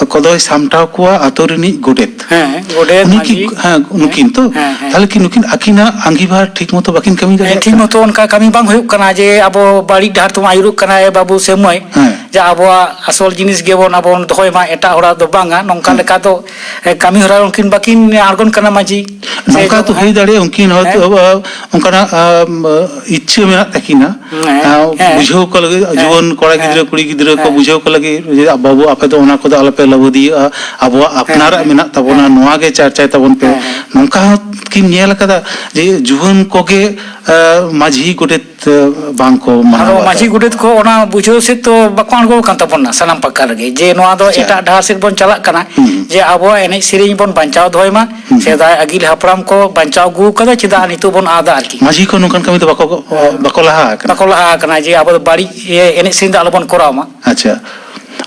ᱠᱚᱫᱚᱭ ᱥᱟᱢᱴᱟᱣ ᱠᱚᱣᱟ ᱟᱛᱳ ᱨᱤᱱᱤᱡ ᱜᱚᱰᱮᱛ? ᱦᱮᱸ, ᱜᱚᱰᱮᱛ, ᱩᱱᱤ ᱠᱤ, ᱢᱟᱹᱡᱷᱤ᱾ ᱦᱮᱸ, ᱱᱩᱠᱤᱱ ᱛᱚ? ᱦᱮᱸ, ᱦᱮᱸ᱾ ᱛᱟᱦᱞᱮ ᱠᱤ ᱱᱩᱠᱤᱱ ᱟᱹᱠᱤᱱᱟᱜ ᱟᱸᱜᱤᱵᱷᱟᱨ ᱴᱷᱤᱠ ᱢᱚᱛᱚ ᱵᱟᱹᱠᱤᱱ ᱠᱟᱹᱢᱤ ᱦᱮᱸ, ᱫᱟᱲᱮᱭᱟᱜ ᱴᱷᱤᱠ ᱠᱟᱱᱟ? ᱢᱚᱛᱚ ᱚᱱᱠᱟ ᱠᱟᱹᱢᱤ ᱵᱟᱝ ᱦᱩᱭᱩᱜ ᱠᱟᱱᱟ, ᱡᱮ ᱟᱵᱚ ᱵᱟᱹᱲᱤᱡ ᱰᱟᱦᱟᱨ ᱛᱮᱵᱚᱱ ᱟᱹᱭᱩᱨᱚᱜ ᱠᱟᱱᱟ, ᱮ ᱵᱟᱹᱵᱩ ᱥᱮ ᱢᱟᱹᱭ, ᱦᱮᱸ᱾ ᱡᱮ ᱟᱵᱚᱣᱟᱜ ᱟᱥᱚᱞ ᱡᱤᱱᱤᱥ ᱜᱮᱵᱚᱱ ᱟᱵᱚ ᱵᱚᱱ ᱫᱚᱦᱚᱭ ᱢᱟ, ᱮᱴᱟᱜ ᱦᱚᱲᱟᱜ ᱫᱚ ᱵᱟᱝᱟ, ᱱᱚᱝᱠᱟ ᱦᱮᱸ᱾ ᱞᱮᱠᱟ ᱫᱚ, ᱮ, ᱠᱟᱹᱢᱤ ᱦᱚᱨᱟ ᱩᱱᱠᱤᱱ ᱵᱟᱹᱠᱤᱱ ᱟᱬᱜᱚᱱ ᱠᱟᱱᱟ ᱢᱟᱹᱡᱷᱤ᱾ ᱥᱮ ᱱᱚᱝᱠᱟ ᱡᱚᱜᱽ ᱛᱚ ᱦᱩᱭ ᱢᱟᱹᱡᱷᱤ᱾ ᱫᱟᱲᱮᱭᱟᱜᱼᱟ, ᱩᱱᱠᱤᱱ ᱦᱚᱭᱛᱳ, ᱦᱮᱸ᱾ ᱟᱵᱚ, ᱚᱱᱠᱟᱱᱟᱜ, ᱟᱢ, ᱤᱪᱪᱷᱟᱹ ᱢᱮᱱᱟᱜ ᱛᱟᱹᱠᱤᱱᱟ, ᱦᱮᱸ, ᱟᱸ, ᱦᱮᱸ᱾ ᱵᱩᱡᱷᱟᱹᱣ ᱠᱚ ᱞᱟᱹᱜᱤᱫ, ᱦᱮᱸ, ᱡᱩᱣᱟᱹᱱ ᱠᱚᱲᱟ ᱦᱮᱸ, ᱜᱤᱫᱽᱨᱟᱹ, ᱠᱩᱲᱤ ᱜᱤᱫᱽᱨᱟᱹ ᱠᱚ ᱦᱮᱸ᱾ ᱵᱩᱡᱷᱟᱹᱣ ᱠᱚ ᱞᱟᱹᱜᱤᱫ, ᱡᱮ, "ᱵᱟᱹᱵᱩ, ᱟᱯᱮ ᱫᱚ ᱚᱱᱟ ᱠᱚᱫᱚ ᱟᱞᱚᱯᱮ ᱞᱟᱹᱵᱟᱹᱫᱤᱭᱟᱹᱜᱼᱟ, ᱟᱵᱚᱣᱟᱜ ᱦᱮᱸ, ᱟᱯᱱᱟᱨᱟᱜ ᱦᱮᱸ, ᱢᱮᱱᱟᱜ ᱛᱟᱵᱚᱱᱟ, ᱦᱮᱸ᱾ ᱱᱚᱣᱟ ᱜᱮ ᱪᱟᱨᱪᱟᱭ ᱛᱟᱵᱚᱱ ᱯᱮ᱾" ᱦᱮᱸ, ᱦᱮᱸ᱾ ᱱᱚᱝᱠᱟ ᱦᱚᱸ ᱠᱤᱢ ᱧᱮᱞ ᱟᱠᱟᱫᱟ ᱡᱮ ᱡᱩᱣᱟᱹᱱ ᱠᱚᱜᱮ, ᱮ, ᱢᱟᱹᱡᱷᱤ ᱜᱚᱰᱮᱛ, ᱮ, ᱵᱟᱝ ᱠᱚ ᱢᱟᱱᱟᱣ ᱟᱫᱚ ᱵᱟᱛᱟᱣ? ᱢᱟᱹᱡᱷᱤ ᱜᱚᱰᱮᱛ ᱠᱚ ᱚᱱᱟ ᱵᱩᱡᱷᱟᱹᱣ ᱥᱮᱫ ᱛᱚ ᱵᱟᱠᱚ ᱟᱬᱜᱚ ᱟᱠᱟᱱ ᱛᱟᱵᱚᱱᱟ ᱥᱟᱱᱟᱢ ᱯᱟᱠᱟ ᱨᱮᱜᱮ, ᱡᱮ ᱱᱚᱣᱟ ᱫᱚ ᱟᱪᱪᱷᱟ᱾ ᱮᱴᱟᱜ ᱰᱟᱦᱟᱨ ᱥᱮᱫ ᱵᱚᱱ ᱪᱟᱞᱟᱜ ᱠᱟᱱᱟ, ᱦᱩᱸ᱾ ᱡᱮ ᱟᱵᱚᱣᱟᱜ ᱮᱱᱮᱡ ᱥᱮᱨᱮᱧ ᱵᱚᱱ ᱵᱟᱧᱪᱟᱣ ᱫᱚᱦᱚᱭ ᱢᱟ, ᱦᱩᱸ᱾ ᱥᱮᱫᱟᱭ ᱟᱹᱜᱤᱞ ᱦᱟᱯᱲᱟᱢ ᱠᱚ ᱵᱟᱧᱪᱟᱣ ᱟᱹᱜᱩ ᱟᱠᱟᱫᱟ, ᱪᱮᱫᱟᱜ ᱱᱤᱛᱚᱜ ᱵᱚᱱ ᱟᱫᱟ ᱟᱨᱠᱤ? ᱢᱟᱹᱡᱷᱤ ᱠᱚ ᱱᱚᱝᱠᱟᱱ ᱠᱟᱹᱢᱤ ᱫᱚ ᱵᱟᱠᱚ, ᱦᱮᱸ᱾ ᱵᱟᱠᱚ ᱞᱟᱦᱟ ᱟᱠᱟᱱᱟ? ᱵᱟᱠᱚ ᱞᱟᱦᱟ ᱟᱠᱟᱱᱟ, ᱡᱮ ᱟᱵᱚ ᱫᱚ ᱵᱟᱹᱲᱤᱡ, ᱮ, ᱮᱱᱮᱡ ᱥᱮᱨᱮᱧ ᱫᱚ ᱟᱞᱚᱵᱚᱱ ᱠᱚᱨᱟᱣ ᱢᱟ᱾ ᱟᱪᱪᱷᱟ,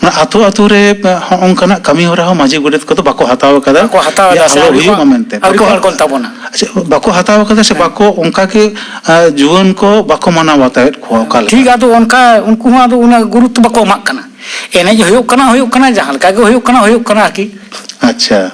ᱚᱱᱟ ᱟᱛᱳ ᱟᱛᱳ ᱨᱮ, ᱮ, ᱦᱚᱸᱜᱼᱚ ᱱᱚᱝᱠᱟᱱᱟᱜ ᱠᱟᱹᱢᱤ ᱦᱚᱨᱟ ᱦᱚᱸ ᱢᱟᱹᱡᱷᱤ ᱜᱚᱰᱮᱛ ᱠᱚᱫᱚ ᱵᱟᱠᱚ ᱦᱟᱛᱟᱣ ᱟᱠᱟᱫᱟ᱾ ᱵᱟᱠᱚ ᱦᱟᱛᱟᱣ ᱡᱮ ᱮᱫᱟ, ᱥᱮ ᱟᱞᱚ ᱟᱹᱣᱨᱤ ᱦᱩᱭᱩᱜ ᱠᱚ, ᱢᱟ ᱢᱮᱱᱛᱮ᱾ ᱟᱹᱣᱨᱤ ᱠᱚ ᱵᱟᱠᱚ, ᱟᱬᱜᱚᱱ ᱛᱟᱵᱚᱱᱟ᱾ ᱟᱪᱪᱷᱟ, ᱵᱟᱠᱚ ᱦᱟᱛᱟᱣ ᱟᱠᱟᱫᱟ ᱥᱮ ᱦᱮᱸ᱾ ᱵᱟᱠᱚ, ᱚᱱᱠᱟ ᱜᱮ, ᱮ, ᱡᱩᱣᱟᱹᱱ ᱠᱚ ᱵᱟᱠᱚ ᱢᱟᱱᱟᱣ ᱵᱟᱛᱟᱣᱮᱫ ᱠᱚᱣᱟ ᱚᱠᱟ ᱞᱮᱠᱟ? ᱴᱷᱤᱠ, ᱟᱫᱚ ᱚᱱᱠᱟ ᱩᱱᱠᱩ ᱦᱚᱸ ᱟᱫᱚ ᱩᱱᱟᱹᱜ ᱜᱩᱨᱩᱛᱛᱚ ᱵᱟᱠᱚ ᱮᱢᱟᱜ ᱠᱟᱱᱟ᱾ ᱮᱱᱮᱡ ᱦᱩᱭᱩᱜ ᱠᱟᱱᱟ, ᱦᱩᱭᱩᱜ ᱠᱟᱱᱟ, ᱡᱟᱦᱟᱸ ᱞᱮᱠᱟ ᱜᱮ ᱦᱩᱭᱩᱜ ᱠᱟᱱᱟ, ᱦᱩᱭᱩᱜ ᱠᱟᱱᱟ ᱟᱨᱠᱤ᱾ ᱟᱪᱪᱷᱟ,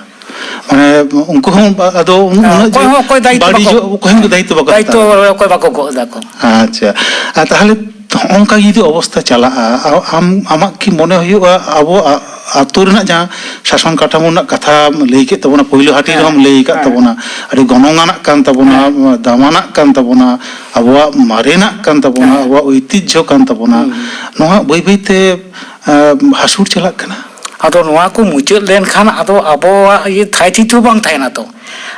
ᱢᱟᱱᱮ ᱩᱱᱠᱩ ᱦᱚᱸ ᱟᱫᱚ ᱩᱱ-, ᱦᱮᱸ, ᱩᱱᱟᱹᱜ ᱚᱠᱚᱭ ᱡᱮ ᱦᱚᱸ ᱚᱠᱚᱭ ᱫᱟᱭᱤᱛᱛᱚ ᱵᱟᱹᱲᱤᱡᱚᱜ, ᱵᱟᱠᱚ, ᱚᱠᱚᱭ ᱦᱚᱸ ᱫᱟᱭᱤᱛᱛᱚ ᱵᱟᱠᱚ ᱫᱟᱭᱤᱛᱛᱚ ᱦᱟᱛᱟᱣ ᱮᱫᱟ᱾ ᱚᱠᱚᱭ ᱵᱟᱠᱚ ᱜᱚᱜ ᱮᱫᱟ ᱠᱚ᱾ ᱟᱪᱪᱷᱟ, ᱟᱨ ᱛᱟᱦᱚᱞᱮ ᱦᱚᱸᱜᱼᱚ ᱱᱚᱝᱠᱟ ᱡᱩᱫᱤ ᱚᱵᱚᱥᱛᱟ ᱪᱟᱞᱟᱜᱼᱟ, ᱟ-, ᱟᱢ, ᱟᱢᱟᱜ ᱠᱤ ᱢᱚᱱᱮ ᱦᱩᱭᱩᱜᱼᱟ ᱟᱵᱚ ᱟ-, ᱟᱛᱳ ᱨᱮᱱᱟᱜ ᱡᱟᱦᱟᱸ ᱥᱟᱥᱚᱱ ᱠᱟᱴᱷᱟᱢᱳ ᱨᱮᱱᱟᱜ ᱠᱟᱛᱷᱟ ᱞᱟᱹᱭ ᱠᱮᱫ ᱛᱟᱵᱚᱱᱟ, ᱯᱳᱭᱞᱳ ᱦᱟᱹᱴᱤᱧ ᱦᱮᱸ, ᱨᱮᱦᱚᱸᱢ ᱞᱟᱹᱭ ᱟᱠᱟᱫ ᱦᱮᱸ᱾ ᱛᱟᱵᱚᱱᱟ, ᱟᱹᱰᱤ ᱜᱚᱱᱚᱝ ᱟᱱᱟᱜ ᱠᱟᱱ ᱛᱟᱵᱚᱱᱟ, ᱦᱮᱸ᱾ ᱫᱟᱢᱟᱱᱟᱜ ᱠᱟᱱ ᱛᱟᱵᱚᱱᱟ, ᱟᱵᱚᱣᱟᱜ ᱢᱟᱨᱮᱱᱟᱜ ᱠᱟᱱ ᱛᱟᱵᱚᱱᱟ, ᱦᱮᱸ᱾ ᱟᱵᱚᱣᱟᱜ ᱳᱭᱛᱤᱡᱷᱚ ᱠᱟᱱ ᱛᱟᱵᱚᱱᱟ, ᱦᱩᱸ᱾ ᱱᱚᱣᱟ ᱵᱟᱹᱭ ᱵᱟᱹᱭ ᱛᱮ, ᱮ, ᱦᱟᱹᱥᱩᱨ ᱪᱟᱞᱟᱜ ᱠᱟᱱᱟ᱾ ᱟᱫᱚ ᱱᱚᱣᱟ ᱠᱚ ᱢᱩᱪᱟᱹᱫ ᱞᱮᱱᱠᱷᱟᱱ ᱟᱫᱚ ᱟᱵᱚᱣᱟᱜ ᱤᱭᱟᱹ ᱛᱷᱟᱭ ᱛᱷᱤᱛᱤ ᱦᱚᱸ ᱵᱟᱝ ᱛᱟᱦᱮᱱᱟ ᱛᱚ᱾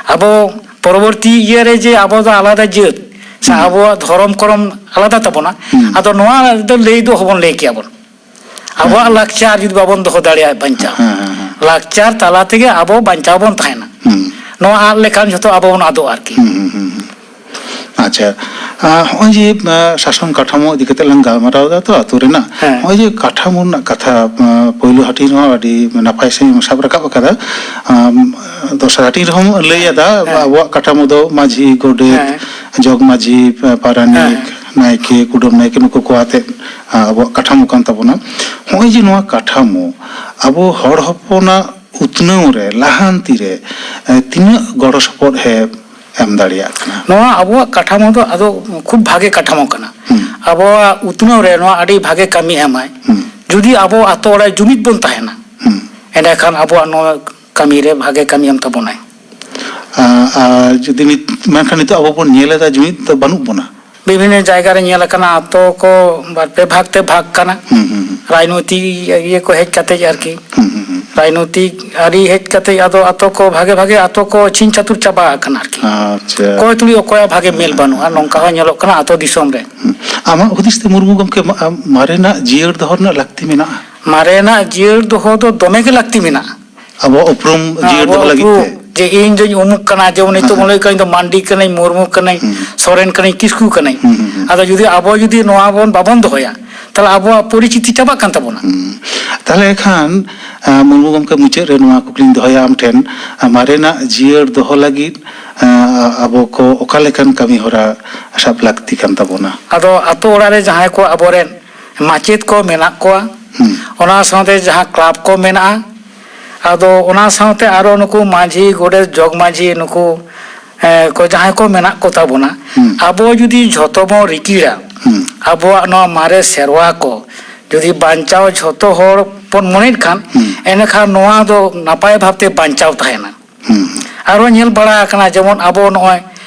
ᱟᱵᱚ ᱯᱚᱨᱚᱵᱚᱨᱛᱤ ᱤᱭᱟᱹ ᱨᱮ ᱡᱮ ᱟᱵᱚ ᱫᱚ ᱟᱞᱟᱫᱟ ᱡᱟᱹᱛ ᱥᱮ ᱦᱩᱸ᱾ ᱟᱵᱚᱣᱟᱜ ᱫᱷᱚᱨᱚᱢ ᱠᱚᱨᱚᱢ ᱟᱞᱟᱫᱟ ᱛᱟᱵᱚᱱᱟ, ᱦᱩᱸ᱾ ᱟᱫᱚ ᱱᱚᱣᱟ ᱫᱚ ᱞᱟᱹᱭ ᱫᱚ ᱚᱦᱚᱵᱚᱱ ᱞᱟᱹᱭ ᱠᱮᱭᱟᱵᱚᱱ᱾ ᱟᱵᱚᱣᱟᱜ ᱦᱮᱸ᱾ ᱞᱟᱠᱪᱟᱨ ᱡᱩᱫᱤ ᱵᱟᱵᱚᱱ ᱫᱚᱦᱚ ᱫᱟᱲᱮᱭᱟᱜᱼᱟ ᱵᱟᱧᱪᱟᱣ, ᱦᱮᱸ, ᱦᱮᱸ, ᱦᱮᱸ᱾ ᱞᱟᱠᱪᱟᱨ ᱛᱟᱞᱟ ᱛᱮᱜᱮ ᱟᱵᱚ ᱵᱟᱧᱪᱟᱣ ᱵᱚᱱ ᱛᱟᱦᱮᱱᱟ᱾ ᱦᱩᱸ᱾ ᱱᱚᱣᱟ ᱟᱫ ᱞᱮᱠᱷᱟᱱ ᱡᱷᱚᱛᱚ ᱟᱵᱚ ᱵᱚᱱ ᱟᱫᱚᱜᱼᱟ ᱟᱨᱠᱤ᱾ ᱦᱩᱸ, ᱦᱩᱸ, ᱦᱩᱸ, ᱦᱩᱸ᱾ ᱟᱪᱪᱷᱟ, ᱟ, ᱦᱚᱸᱜᱼᱚᱭ ᱡᱮ, ᱟ, ᱥᱟᱥᱚᱱ ᱠᱟᱴᱷᱟᱢᱳ ᱤᱫᱤ ᱠᱟᱛᱮ ᱞᱟᱝ ᱜᱟᱞᱢᱟᱨᱟᱣ ᱮᱫᱟ ᱛᱚ ᱟᱛᱳ ᱨᱮᱱᱟᱜ, ᱦᱮᱸ᱾ ᱦᱚᱸᱜᱼᱚᱭ ᱡᱮ ᱠᱟᱴᱷᱟᱢᱳ ᱨᱮᱱᱟᱜ ᱠᱟᱛᱷᱟ, ᱟ, ᱯᱳᱭᱞᱳ ᱦᱟᱹᱴᱤᱧ ᱨᱮᱦᱚᱸ ᱟᱹᱰᱤ ᱱᱟᱯᱟᱭ ᱥᱟᱺᱦᱤᱡ ᱮᱢ ᱥᱟᱵ ᱨᱟᱠᱟᱵ ᱟᱠᱟᱫᱟ᱾ ᱟᱢ, ᱫᱚᱥᱟᱨ ᱦᱟᱹᱴᱤᱧ ᱨᱮᱦᱚᱸ ᱞᱟᱹᱭ ᱟᱫᱟ, ᱦᱮᱸ᱾ ᱟᱵᱚᱣᱟᱜ ᱠᱟᱴᱷᱟᱢᱳ ᱫᱚ ᱢᱟᱹᱡᱷᱤ, ᱜᱚᱰᱮᱛ, ᱦᱮᱸ᱾ ᱡᱚᱜᱽ ᱢᱟᱹᱡᱷᱤ, ᱯᱟ-, ᱯᱟᱨᱟᱱᱤᱠ, ᱦᱮᱸ᱾ ᱱᱟᱭᱠᱮ, ᱠᱩᱰᱟᱹᱢ ᱱᱟᱭᱠᱮ, ᱱᱩᱠᱩ ᱠᱚ ᱟᱛᱮᱫ, ᱟ, ᱟᱵᱚᱣᱟᱜ ᱠᱟᱴᱷᱟᱢᱳ ᱠᱟᱱ ᱛᱟᱵᱚᱱᱟ᱾ ᱦᱚᱸᱜᱼᱚᱭ ᱡᱮ ᱱᱚᱣᱟ ᱠᱟᱴᱷᱟᱢᱳ ᱟᱵᱚ ᱦᱚᱲ ᱦᱚᱯᱚᱱᱟᱜ ᱩᱛᱱᱟᱹᱣ ᱨᱮ, ᱞᱟᱦᱟᱱᱛᱤ ᱨᱮ, ᱮ, ᱛᱤᱱᱟᱹᱜ ᱜᱚᱲᱚ ᱥᱚᱯᱚᱦᱚᱫ ᱮ ᱮᱢ ᱫᱟᱲᱮᱭᱟᱜ ᱠᱟᱱᱟ? ᱱᱚᱣᱟ ᱟᱵᱚᱣᱟᱜ ᱠᱟᱴᱷᱟᱢᱳ ᱫᱚ ᱟᱫᱚ ᱠᱷᱩᱵ ᱵᱷᱟᱜᱮ ᱠᱟᱴᱷᱟᱢᱳ ᱠᱟᱱᱟ᱾ ᱦᱩᱸ᱾ ᱟᱵᱚᱣᱟᱜ ᱩᱛᱱᱟᱹᱣ ᱨᱮ ᱱᱚᱣᱟ ᱟᱹᱰᱤ ᱵᱷᱟᱜᱮ ᱠᱟᱹᱢᱤ ᱮᱢᱟᱭ᱾ ᱦᱩᱸ᱾ ᱡᱩᱫᱤ ᱟᱵᱚ ᱟᱛᱳ ᱚᱲᱟᱜ ᱡᱩᱢᱤᱫ ᱵᱚᱱ ᱛᱟᱦᱮᱱᱟ, ᱦᱩᱸ᱾ ᱮᱸᱰᱮᱠᱷᱟᱱ ᱟᱵᱚᱣᱟᱜ ᱱᱚᱣᱟ ᱠᱟᱹᱢᱤ ᱨᱮ ᱵᱷᱟᱜᱮ ᱠᱟᱹᱢᱤ ᱮᱢ ᱛᱟᱵᱚᱱᱟᱭ᱾ ᱟ-, ᱟᱨ ᱡᱩᱫᱤ ᱱᱤᱛ, ᱢᱮᱱᱠᱷᱟᱱ ᱱᱤᱛᱚᱜ ᱟᱵᱚ ᱵᱚᱱ ᱧᱮᱞ ᱮᱫᱟ ᱡᱩᱢᱤᱫ ᱫᱚ ᱵᱟᱹᱱᱩᱜ ᱵᱚᱱᱟ᱾ ᱵᱤᱵᱷᱤᱱᱱᱚ ᱡᱟᱭᱜᱟ ᱨᱮ ᱧᱮᱞ ᱟᱠᱟᱱᱟ, ᱟᱛᱳ ᱠᱚ ᱵᱟᱨ ᱯᱮ ᱵᱷᱟᱜᱽ ᱛᱮ ᱵᱷᱟᱜᱽ ᱠᱟᱱᱟ᱾ ᱦᱩᱸ, ᱦᱩᱸ, ᱦᱩᱸ᱾ ᱨᱟᱡᱽᱱᱳᱭᱛᱤᱠ ᱤᱭᱟᱹ ᱠᱚ ᱦᱮᱡ ᱠᱟᱛᱮ ᱟᱨᱠᱤ᱾ ᱦᱩᱸ, ᱦᱩᱸ, ᱦᱩᱸ᱾ ᱨᱟᱡᱽᱱᱳᱭᱛᱤᱠ ᱟᱹᱨᱤ ᱦᱮᱡ ᱠᱟᱛᱮ ᱟᱫᱚ ᱟᱛᱳ ᱠᱚ ᱵᱷᱟᱜᱮ ᱵᱷᱟᱜᱮ ᱟᱛᱳ ᱠᱚ ᱪᱷᱤᱝ ᱪᱷᱟᱹᱛᱩᱨ ᱪᱟᱵᱟ ᱟᱠᱟᱱᱟ ᱟᱨᱠᱤ᱾ ᱟᱪᱪᱷᱟ᱾ ᱚᱠᱚᱭ ᱛᱩᱞᱩᱡ ᱚᱠᱚᱭᱟᱜ ᱵᱷᱟᱜᱮ ᱢᱮᱞ ᱵᱟᱹᱱᱩᱜᱼᱟ, ᱱᱚᱝᱠᱟ ᱦᱚᱸ ᱧᱮᱞᱚᱜ ᱠᱟᱱᱟ ᱟᱛᱳ ᱫᱤᱥᱚᱢ ᱨᱮ᱾ ᱦᱩᱸ᱾ ᱟᱢᱟᱜ ᱦᱩᱫᱤᱥ ᱛᱮ ᱢᱩᱨᱢᱩ ᱜᱚᱢᱠᱮ ᱢᱟ-, ᱟᱢ ᱢᱟᱨᱮᱱᱟᱜ ᱡᱤᱭᱟᱹᱲ ᱫᱚᱦᱚ ᱨᱮᱱᱟᱜ ᱞᱟᱹᱠᱛᱤ ᱢᱮᱱᱟᱜᱼᱟ? ᱢᱟᱨᱮᱱᱟᱜ ᱡᱤᱭᱟᱹᱲ ᱫᱚᱦᱚ ᱫᱚ ᱫᱚᱢᱮ ᱜᱮ ᱞᱟᱹᱠᱛᱤ ᱢᱮᱱᱟᱜᱼᱟ᱾ ᱟᱵᱚᱣᱟᱜ ᱩᱯᱨᱩᱢ ᱡᱤᱭᱟᱹᱲ ᱟᱵᱚᱣᱟᱜ ᱫᱚᱦᱚ ᱞᱟᱹᱜᱤᱫ ᱩᱯᱨᱩᱢ, ᱛᱮ? ᱡᱮ ᱤᱧ ᱫᱚᱧ ᱩᱢᱩᱠ ᱠᱟᱱᱟ, ᱡᱮᱢᱚᱱ ᱱᱤᱛᱚᱜ ᱦᱮᱸ᱾ ᱵᱚᱱ ᱞᱟᱹᱭ ᱠᱟᱱᱟ, ᱤᱧ ᱫᱚ ᱢᱟᱱᱰᱤ ᱠᱟᱹᱱᱟᱹᱧ, ᱢᱩᱨᱢᱩ ᱠᱟᱹᱱᱟᱹᱧ, ᱦᱩᱸ᱾ ᱥᱚᱨᱮᱱ ᱠᱟᱹᱱᱟᱹᱧ, ᱠᱤᱥᱠᱩ ᱠᱟᱹᱱᱟᱹᱧ᱾ ᱦᱩᱸ, ᱦᱩᱸ, ᱦᱩᱸ᱾ ᱟᱫᱚ ᱡᱩᱫᱤ ᱟᱵᱚ ᱡᱩᱫᱤ ᱱᱚᱣᱟ ᱵᱚᱱ, ᱵᱟᱵᱚᱱ ᱫᱚᱦᱚᱭᱟ, ᱛᱟᱦᱞᱮ ᱟᱵᱚᱣᱟᱜ ᱯᱚᱨᱤᱪᱤᱛᱤ ᱪᱟᱵᱟᱜ ᱠᱟᱱ ᱛᱟᱵᱚᱱᱟ᱾ ᱦᱩᱸ᱾ ᱛᱟᱦᱞᱮ ᱮᱠᱷᱟᱱ, ᱟᱸ, ᱢᱩᱨᱢᱩ ᱜᱚᱢᱠᱮ, ᱢᱩᱪᱟᱹᱫ ᱨᱮ ᱱᱚᱣᱟ ᱠᱩᱠᱞᱤᱧ ᱫᱚᱦᱚᱭᱟ ᱟᱢ ᱴᱷᱮᱱ, ᱟᱸ, ᱢᱟᱨᱮᱱᱟᱜ ᱡᱤᱭᱟᱹᱲ ᱫᱚᱦᱚ ᱞᱟᱹᱜᱤᱫ, ᱟᱸ, ᱟᱵᱚ ᱠᱚ ᱚᱠᱟ ᱞᱮᱠᱟᱱ ᱠᱟᱹᱢᱤ ᱦᱚᱨᱟ ᱥᱟᱵ ᱞᱟᱹᱠᱛᱤ ᱠᱟᱱ ᱛᱟᱵᱚᱱᱟ? ᱟᱫᱚ ᱟᱛᱳ ᱚᱲᱟᱜ ᱨᱮ ᱡᱟᱦᱟᱸᱭ ᱠᱚ ᱟᱵᱚᱨᱮᱱ ᱢᱟᱪᱮᱫ ᱠᱚ ᱢᱮᱱᱟᱜ ᱠᱚᱣᱟ, ᱦᱩᱸ᱾ ᱚᱱᱟ ᱥᱟᱶᱛᱮ ᱡᱟᱦᱟᱸ ᱠᱞᱟᱵᱽ ᱠᱚ ᱢᱮᱱᱟᱜᱼᱟ, ᱟᱫᱚ ᱚᱱᱟ ᱥᱟᱶᱛᱮ ᱟᱨᱚ ᱱᱩᱠᱩ ᱢᱟᱹᱡᱷᱤ, ᱜᱚᱰᱮᱛ, ᱡᱚᱜᱽ ᱢᱟᱹᱡᱷᱤ, ᱱᱩᱠᱩ, ᱮ, ᱠᱚ ᱡᱟᱦᱟᱸᱭ ᱠᱚ ᱢᱮᱱᱟᱜ ᱠᱚ ᱛᱟᱵᱚᱱᱟ, ᱦᱩᱸ᱾ ᱟᱵᱚ ᱡᱩᱫᱤ ᱡᱷᱚᱛᱚ ᱵᱚᱱ ᱨᱤᱠᱤᱲᱟ, ᱦᱩᱸ᱾ ᱟᱵᱚᱣᱟᱜ ᱱᱚᱣᱟ ᱢᱟᱨᱮ ᱥᱮᱨᱣᱟ ᱠᱚ ᱡᱩᱫᱤ ᱵᱟᱧᱪᱟᱣ ᱡᱷᱚᱛᱚ ᱦᱚᱲ ᱵᱚᱱ ᱢᱚᱱᱮᱭᱮᱫ ᱠᱷᱟᱱ, ᱦᱩᱸ᱾ ᱮᱱᱠᱷᱟᱱ ᱱᱚᱣᱟ ᱫᱚ ᱱᱟᱯᱟᱭ ᱵᱷᱟᱵᱽᱛᱮ ᱵᱟᱧᱪᱟᱣ ᱛᱟᱦᱮᱱᱟ᱾ ᱦᱩᱸ᱾ ᱟᱨᱚ ᱧᱮᱞ ᱵᱟᱲᱟ ᱟᱠᱟᱱᱟ, ᱡᱮᱢᱚᱱ ᱟᱵᱚ ᱱᱚᱜᱼᱚᱭ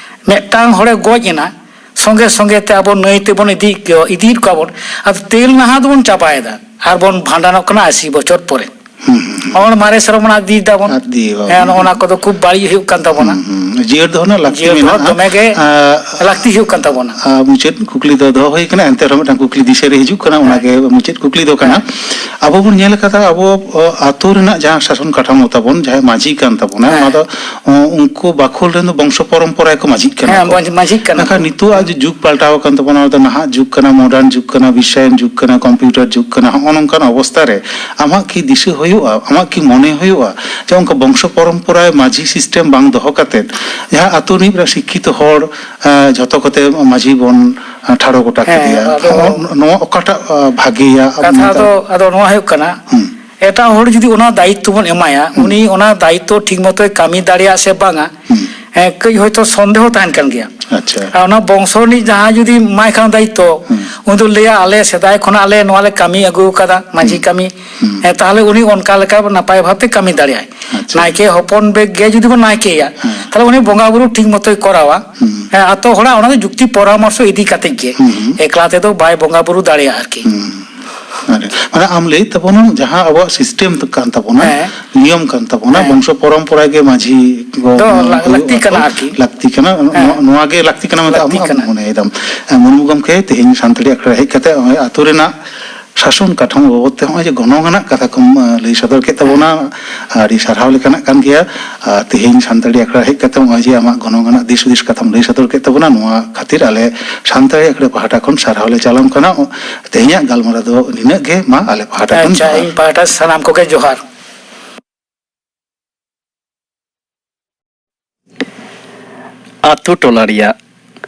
ᱢᱤᱫᱴᱟᱝ ᱦᱚᱲᱮ ᱜᱚᱡ ᱮᱱᱟ, ᱥᱚᱸᱜᱮ ᱥᱚᱸᱜᱮ ᱛᱮ ᱟᱵᱚ ᱱᱟᱹᱭ ᱛᱮᱵᱚᱱ ᱤᱫᱤ, ᱤᱫᱤᱭᱮᱫ ᱠᱚᱣᱟ ᱵᱚᱱ, ᱟᱫᱚ ᱛᱮᱞ ᱱᱟᱦᱟ ᱫᱚᱵᱚᱱ ᱪᱟᱵᱟᱭᱮᱫᱟ ᱟᱨ ᱵᱚᱱ ᱵᱷᱟᱸᱰᱟᱱᱚᱜ ᱠᱟᱱᱟ ᱟᱥᱤ ᱵᱚᱪᱷᱚᱨ ᱯᱚᱨᱮ᱾ ᱦᱩᱸ, ᱦᱩᱸ, ᱦᱩᱸ᱾ ᱦᱚᱲ ᱢᱟᱨᱮ ᱥᱮᱨᱣᱟ ᱵᱚᱱ ᱟᱫ ᱤᱫᱤᱭᱮᱫᱟ ᱵᱚᱱ᱾ ᱟᱫ ᱤᱫᱤᱭᱮᱫᱟ ᱦᱮᱸ, ᱵᱚᱱ᱾ ᱱᱚᱜᱼᱚ ᱱᱟ ᱠᱚᱫᱚ ᱠᱷᱩᱵ ᱵᱟᱹᱲᱤᱡ ᱦᱩᱭᱩᱜ ᱠᱟᱱ ᱛᱟᱵᱚᱱᱟ᱾ ᱦᱩᱸ, ᱦᱩᱸ᱾ ᱡᱤᱭᱟᱹᱲ ᱫᱚᱦᱚ ᱨᱮᱱᱟᱜ ᱞᱟᱹᱠᱛᱤ ᱡᱤᱭᱟᱹᱲ ᱫᱚᱦᱚ ᱢᱮᱱᱟᱜᱼᱟ᱾ ᱫᱚᱢᱮ ᱜᱮ ᱟᱨ, ᱞᱟᱹᱠᱛᱤ ᱦᱩᱭᱩᱜ ᱠᱟᱱ ᱛᱟᱵᱚᱱᱟ᱾ ᱟᱨ ᱢᱩᱪᱟᱹᱫ ᱠᱩᱠᱞᱤ ᱫᱚ ᱫᱚᱦᱚ ᱦᱩᱭ ᱠᱟᱱᱟ, ᱮᱱᱛᱮ ᱨᱮᱦᱚᱸ ᱢᱤᱫᱴᱟᱝ ᱠᱩᱠᱞᱤ ᱫᱤᱥᱟᱹ ᱨᱮ ᱦᱤᱡᱩᱜ ᱠᱟᱱᱟ, ᱚᱱᱟᱜᱮ ᱦᱮᱸ᱾ ᱢᱩᱪᱟᱹᱫ ᱠᱩᱠᱞᱤ ᱫᱚ ᱠᱟᱱᱟ᱾ ᱦᱮᱸ᱾ ᱟᱵᱚ ᱵᱚᱱ ᱧᱮᱞ ᱟᱠᱟᱫᱟ, ᱟᱵᱚ, ᱚ, ᱟᱛᱳ ᱨᱮᱱᱟᱜ ᱡᱟᱦᱟᱸ ᱥᱟᱥᱚᱱ ᱠᱟᱴᱷᱟᱢᱳ ᱛᱟᱵᱚᱱ, ᱡᱟᱦᱟᱸᱭ ᱢᱟᱹᱡᱷᱤ ᱠᱟᱱ ᱛᱟᱵᱚᱱᱟ, ᱦᱮᱸ᱾ ᱚᱱᱟ ᱫᱚ, ᱚ, ᱩᱱᱠᱩ ᱵᱟᱠᱷᱳᱞ ᱨᱮᱱ ᱫᱚ ᱵᱚᱝᱥᱚ ᱯᱚᱨᱚᱢᱯᱚᱨᱟ ᱜᱮᱠᱚ ᱢᱟᱹᱡᱷᱤᱜ ᱠᱟᱱᱟ ᱦᱮᱸ, ᱠᱚ᱾ ᱢᱟᱹᱡᱷᱤ, ᱢᱟᱹᱡᱷᱤᱜ ᱠᱟᱱᱟ ᱢᱮᱱᱠᱷᱟᱱ ᱠᱚ᱾ ᱱᱤᱛᱚᱜ ᱟᱜ ᱡᱩᱜᱽ ᱯᱟᱞᱴᱟᱣ ᱟᱠᱟᱱ ᱛᱟᱵᱚᱱᱟ, ᱚᱱᱟ ᱫᱚ ᱱᱟᱦᱟᱜ ᱡᱩᱜᱽ ᱠᱟᱱᱟ, ᱢᱚᱰᱟᱨᱱ ᱡᱩᱜᱽ ᱠᱟᱱᱟ, ᱵᱤᱥᱥᱟᱭᱚᱱ ᱡᱩᱜᱽ ᱠᱟᱱᱟ, ᱠᱚᱢᱯᱤᱭᱩᱴᱟᱨ ᱡᱩᱜᱽ ᱠᱟᱱᱟ᱾ ᱦᱚᱸᱜᱼᱚ ᱱᱚᱝᱠᱟᱱ ᱚᱵᱚᱥᱛᱟ ᱨᱮ ᱟᱢᱟᱜ ᱠᱤ ᱫᱤᱥᱟᱹ ᱦᱩᱭᱩᱜᱼᱟ, ᱟᱢᱟᱜ ᱠᱤ ᱢᱚᱱᱮ ᱦᱩᱭᱩᱜᱼᱟ ᱡᱮ ᱚᱱᱠᱟ ᱵᱚᱝᱥᱚ ᱯᱚᱨᱚᱢᱯᱚᱨᱟ ᱢᱟᱹᱡᱷᱤ ᱥᱤᱥᱴᱮᱢ ᱵᱟᱝ ᱫᱚᱦᱚ ᱠᱟᱛᱮᱫ ᱡᱟᱦᱟᱸ ᱟᱛᱳ ᱨᱤᱱᱤᱡ ᱥᱤᱠᱠᱷᱤᱛᱚ ᱦᱚᱲ, ᱮᱸ, ᱡᱷᱚᱛᱚ ᱠᱚᱛᱮ ᱢᱟᱹᱡᱷᱤ ᱵᱚᱱ, ᱮᱸ, ᱴᱷᱟᱲᱚ ᱜᱚᱴᱟ ᱦᱮᱸ, ᱠᱮᱫᱮᱭᱟ? ᱟᱫᱚ ᱦᱚᱸᱜᱼᱚ ᱱᱚᱣᱟ ᱚᱠᱟᱴᱟᱜ, ᱮᱸ, ᱵᱷᱟᱜᱮᱭᱟ? ᱟᱵᱚ ᱠᱟᱛᱷᱟ ᱱᱮᱛᱟᱨ ᱫᱚ, ᱟᱫᱚ ᱱᱚᱣᱟ ᱦᱩᱭᱩᱜ ᱠᱟᱱᱟ, ᱦᱩᱸ᱾ ᱮᱴᱟᱜ ᱦᱚᱲ ᱡᱩᱫᱤ ᱚᱱᱟ ᱫᱟᱭᱤᱛᱛᱚ ᱵᱚᱱ ᱮᱢᱟᱭᱟ, ᱦᱩᱸ᱾ ᱩᱱᱤ ᱚᱱᱟ ᱫᱟᱭᱤᱛᱛᱚ ᱴᱷᱤᱠ ᱢᱚᱛᱚᱭ ᱠᱟᱹᱢᱤ ᱫᱟᱲᱮᱭᱟᱜ ᱥᱮ ᱵᱟᱝᱟ, ᱦᱩᱸ᱾ ᱦᱮᱸ, ᱠᱟᱹᱡ ᱦᱚᱭᱛᱚ ᱥᱚᱱᱫᱮᱦᱚ ᱛᱟᱦᱮᱱ ᱠᱟᱱ ᱜᱮᱭᱟ᱾ ᱟᱪᱪᱷᱟ᱾ ᱟᱨ ᱚᱱᱟ ᱵᱚᱝᱥᱚ ᱨᱤᱱᱤᱡ ᱡᱟᱦᱟᱸᱭ ᱡᱩᱫᱤ ᱮᱢᱟᱭ ᱠᱷᱟᱱ ᱫᱟᱭᱤᱛᱛᱚ, ᱦᱩᱸ᱾ ᱩᱱᱤ ᱫᱚ ᱞᱟᱹᱭᱟ, "ᱟᱞᱮ ᱥᱮᱫᱟᱭ ᱠᱷᱚᱱᱟᱜ ᱟᱞᱮ ᱱᱚᱣᱟ ᱞᱮ ᱠᱟᱹᱢᱤ ᱟᱹᱜᱩ ᱟᱠᱟᱫᱟ, ᱢᱟᱹᱡᱷᱤ ᱦᱩᱸ᱾ ᱠᱟᱹᱢᱤ᱾" ᱦᱩᱸ᱾ ᱦᱮᱸ, ᱛᱟᱦᱚᱞᱮ ᱩᱱᱤ ᱚᱱᱠᱟ ᱞᱮᱠᱟ ᱱᱟᱯᱟᱭ ᱵᱷᱟᱵᱽᱛᱮ ᱠᱟᱹᱢᱤ ᱫᱟᱲᱮᱭᱟᱜᱼᱟᱭ᱾ ᱟᱪᱪᱷᱟ᱾ ᱱᱟᱭᱠᱮ ᱦᱚᱯᱚᱱ ᱵᱮᱜᱽ ᱜᱮ ᱡᱩᱫᱤ ᱵᱚᱱ ᱱᱟᱭᱠᱮᱭᱟ, ᱦᱮᱸ᱾ ᱛᱟᱦᱚᱞᱮ ᱩᱱᱤ ᱵᱚᱸᱜᱟ ᱵᱩᱨᱩ ᱴᱷᱤᱠ ᱢᱚᱛᱚᱭ ᱠᱚᱨᱟᱣᱟ᱾ ᱦᱩᱸ᱾ ᱦᱮᱸ, ᱟᱛᱳ ᱦᱚᱲᱟᱜ ᱚᱱᱟ ᱫᱚ ᱡᱩᱠᱛᱤ ᱯᱚᱨᱟᱢᱚᱨᱥᱚ ᱤᱫᱤ ᱠᱟᱛᱮ ᱜᱮ᱾ ᱦᱩᱸ᱾ ᱮᱠᱞᱟ ᱛᱮᱫᱚ ᱵᱟᱭ ᱵᱚᱸᱜᱟ ᱵᱩᱨᱩ ᱫᱟᱲᱮᱭᱟᱜᱼᱟ ᱟᱨᱠᱤ᱾ ᱦᱩᱸ᱾ ᱢᱟᱱᱮ ᱟᱢ ᱞᱟᱹᱭ ᱛᱟᱵᱚᱱᱟᱢ, ᱡᱟᱦᱟᱸ ᱟᱵᱚᱣᱟᱜ ᱥᱤᱥᱴᱮᱢ ᱠᱟᱱ ᱛᱟᱵᱚᱱᱟ, ᱦᱮᱸ᱾ ᱱᱤᱭᱚᱢ ᱠᱟᱱ ᱛᱟᱵᱚᱱᱟ, ᱦᱮᱸ᱾ ᱵᱚᱝᱥᱚ ᱯᱚᱨᱚᱢᱯᱚᱨᱟ ᱜᱮ ᱢᱟᱹᱡᱷᱤ ᱠᱚ ᱫᱚ ᱞᱟ-, ᱦᱩᱭᱩᱜ ᱞᱟᱹᱠᱛᱤ ᱠᱟᱱᱟ ᱟᱠᱚ, ᱟᱨᱠᱤ᱾ ᱞᱟᱹᱠᱛᱤ ᱠᱟᱱᱟ᱾ ᱱᱚ-, ᱦᱮᱸ᱾ ᱱᱚᱣᱟ ᱜᱮ ᱞᱟᱹᱠᱛᱤ ᱠᱟᱱᱟ ᱢᱮᱱᱛᱮ ᱟᱢ ᱞᱟᱹᱠᱛᱤ ᱦᱚᱸ ᱠᱟᱱᱟ᱾ ᱢᱚᱱᱮᱭᱮᱫᱟᱢ᱾ ᱦᱮᱸ, ᱢᱩᱨᱢᱩ ᱜᱚᱢᱠᱮ, ᱛᱮᱦᱮᱧ ᱥᱟᱱᱛᱟᱲᱤ ᱟᱠᱷᱲᱟ ᱦᱮᱡ ᱠᱟᱛᱮ ᱱᱚᱜᱼᱚᱭ ᱟᱛᱳ ᱨᱮᱱᱟᱜ ᱥᱟᱥᱚᱱ ᱠᱟᱴᱷᱟᱢᱳ ᱵᱟᱵᱚᱫ ᱛᱮ ᱱᱚᱜᱼᱚᱭ ᱡᱮ ᱜᱚᱱᱚᱝ ᱟᱱᱟᱜ ᱠᱟᱛᱷᱟ ᱠᱚᱢ, ᱟᱸ, ᱞᱟᱹᱭ ᱥᱚᱫᱚᱨ ᱠᱮᱫ ᱛᱟᱵᱚᱱᱟ, ᱟᱹᱰᱤ ᱥᱟᱨᱦᱟᱣ ᱞᱮᱠᱟᱱᱟᱜ ᱠᱟᱱ ᱜᱮᱭᱟ᱾ ᱟᱨ ᱛᱮᱦᱮᱧ ᱥᱟᱱᱛᱟᱲᱤ ᱟᱠᱷᱲᱟ ᱦᱮᱡ ᱠᱟᱛᱮ ᱱᱚᱜᱼᱚᱭ ᱡᱮ ᱟᱢᱟᱜ ᱜᱚᱱᱚᱝ ᱟᱱᱟᱜ ᱫᱤᱥ ᱦᱩᱫᱤᱥ ᱠᱟᱛᱷᱟᱢ ᱞᱟᱹᱭ ᱥᱚᱫᱚᱨ ᱠᱮᱫ ᱛᱟᱵᱚᱱᱟ, ᱱᱚᱣᱟ ᱠᱷᱟᱹᱛᱤᱨ ᱟᱞᱮ ᱥᱟᱱᱛᱟᱲᱤ ᱟᱠᱷᱲᱟ ᱯᱟᱦᱴᱟ ᱠᱷᱚᱱ ᱥᱟᱨᱦᱟᱣ ᱞᱮ ᱪᱟᱞᱟᱢ ᱠᱟᱱᱟ᱾ ᱛᱮᱦᱮᱧᱟᱜ ᱜᱟᱞᱢᱟᱨᱟᱣ ᱫᱚ ᱱᱤᱱᱟᱹᱜ ᱜᱮ, ᱢᱟ ᱟᱞᱮ ᱯᱟᱦᱴᱟ ᱠᱷᱚᱱ ᱟᱪᱪᱷᱟ, ᱡᱚᱦᱟᱨ᱾ ᱤᱧ ᱯᱟᱦᱴᱟ ᱥᱟᱱᱟᱢ ᱠᱚᱜᱮ ᱡᱚᱦᱟᱨ᱾ ᱟᱛᱳ ᱴᱚᱞᱟ ᱨᱮᱭᱟᱜ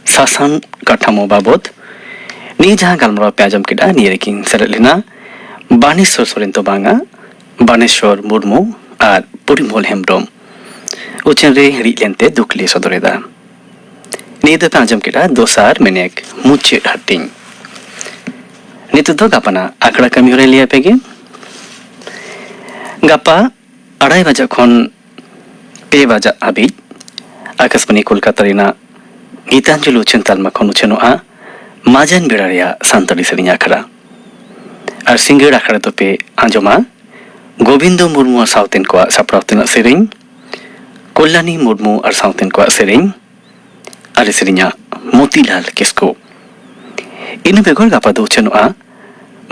ᱥᱟᱥᱟᱱ ᱠᱟᱴᱷᱟᱢᱳ ᱵᱟᱵᱚᱫ ᱱᱤᱭᱟᱹ ᱡᱟᱦᱟᱸ ᱜᱟᱞᱢᱟᱨᱟᱣ ᱯᱮ ᱟᱸᱡᱚᱢ ᱠᱮᱫᱟ, ᱱᱤᱭᱟᱹ ᱨᱮᱠᱤᱱ ᱥᱮᱞᱮᱫ ᱞᱮᱱᱟ ᱵᱟᱱᱮᱥᱣᱚᱨ ᱥᱚᱨᱮᱱ ᱫᱚ ᱵᱟᱝᱟ, ᱵᱟᱱᱮᱥᱣᱚᱨ ᱢᱩᱨᱢᱩ ᱟᱨ ᱯᱚᱨᱤᱢᱚᱞ ᱦᱮᱢᱵᱽᱨᱚᱢ᱾ ᱩᱪᱷᱟᱹᱱ ᱨᱮ ᱦᱤᱲᱤᱡ ᱞᱮᱱᱛᱮ ᱫᱩᱠ ᱞᱮ ᱥᱚᱫᱚᱨ ᱮᱫᱟ᱾ ᱱᱤᱭᱟᱹ ᱫᱚᱯᱮ ᱟᱸᱡᱚᱢ ᱠᱮᱫᱟ ᱫᱚᱥᱟᱨ ᱢᱮᱱᱮᱠ ᱢᱩᱪᱟᱹᱫ ᱦᱟᱹᱴᱤᱧ᱾ ᱱᱤᱛᱚᱜ ᱫᱚ ᱜᱟᱯᱟᱱᱟᱜ ᱟᱠᱷᱲᱟ ᱠᱟᱹᱢᱤ ᱦᱚᱨᱟᱧ ᱞᱟᱹᱭ ᱟᱯᱮ ᱜᱮ᱾ ᱜᱟᱯᱟ ᱟᱲᱟᱭ ᱵᱟᱡᱟᱜ ᱠᱷᱚᱱ ᱯᱮ ᱵᱟᱡᱟᱜ ᱦᱟᱹᱵᱤᱡ ᱟᱠᱟᱥᱵᱟᱱᱤ ᱠᱳᱞᱠᱟᱛᱟ ᱨᱮᱱᱟᱜ ᱜᱤᱛᱟᱧᱡᱚᱞᱤ ᱩᱪᱷᱟᱹᱱ ᱛᱟᱞᱢᱟ ᱠᱷᱚᱱ ᱩᱪᱷᱟᱹᱱᱚᱜᱼᱟ ᱢᱟᱡᱟᱱ ᱵᱮᱲᱟ ᱨᱮᱭᱟᱜ ᱥᱟᱱᱛᱟᱲᱤ ᱥᱮᱨᱮᱧ ᱟᱠᱷᱲᱟ᱾ ᱟᱨ ᱥᱤᱸᱜᱟᱹᱲ ᱟᱠᱷᱲᱟ ᱫᱚᱯᱮ ᱟᱸᱡᱚᱢᱟ ᱜᱳᱵᱤᱱᱫᱚ ᱢᱩᱨᱢᱩ ᱟᱨ ᱥᱟᱶᱛᱮᱱ ᱠᱚᱣᱟᱜ ᱥᱟᱯᱲᱟᱣ ᱛᱮᱱᱟᱜ ᱥᱮᱨᱮᱧ, ᱠᱚᱞᱭᱟᱱᱤ ᱢᱩᱨᱢᱩ ᱟᱨ ᱥᱟᱶᱛᱮᱱ ᱠᱚᱣᱟᱜ ᱥᱮᱨᱮᱧ, ᱟᱨᱮ ᱥᱮᱨᱮᱧᱟ ᱢᱚᱛᱤᱞᱟᱞ ᱠᱤᱥᱠᱩ᱾ ᱤᱱᱟᱹ ᱵᱮᱜᱚᱨ ᱜᱟᱯᱟ ᱫᱚ ᱩᱪᱷᱟᱹᱱᱚᱜᱼᱟ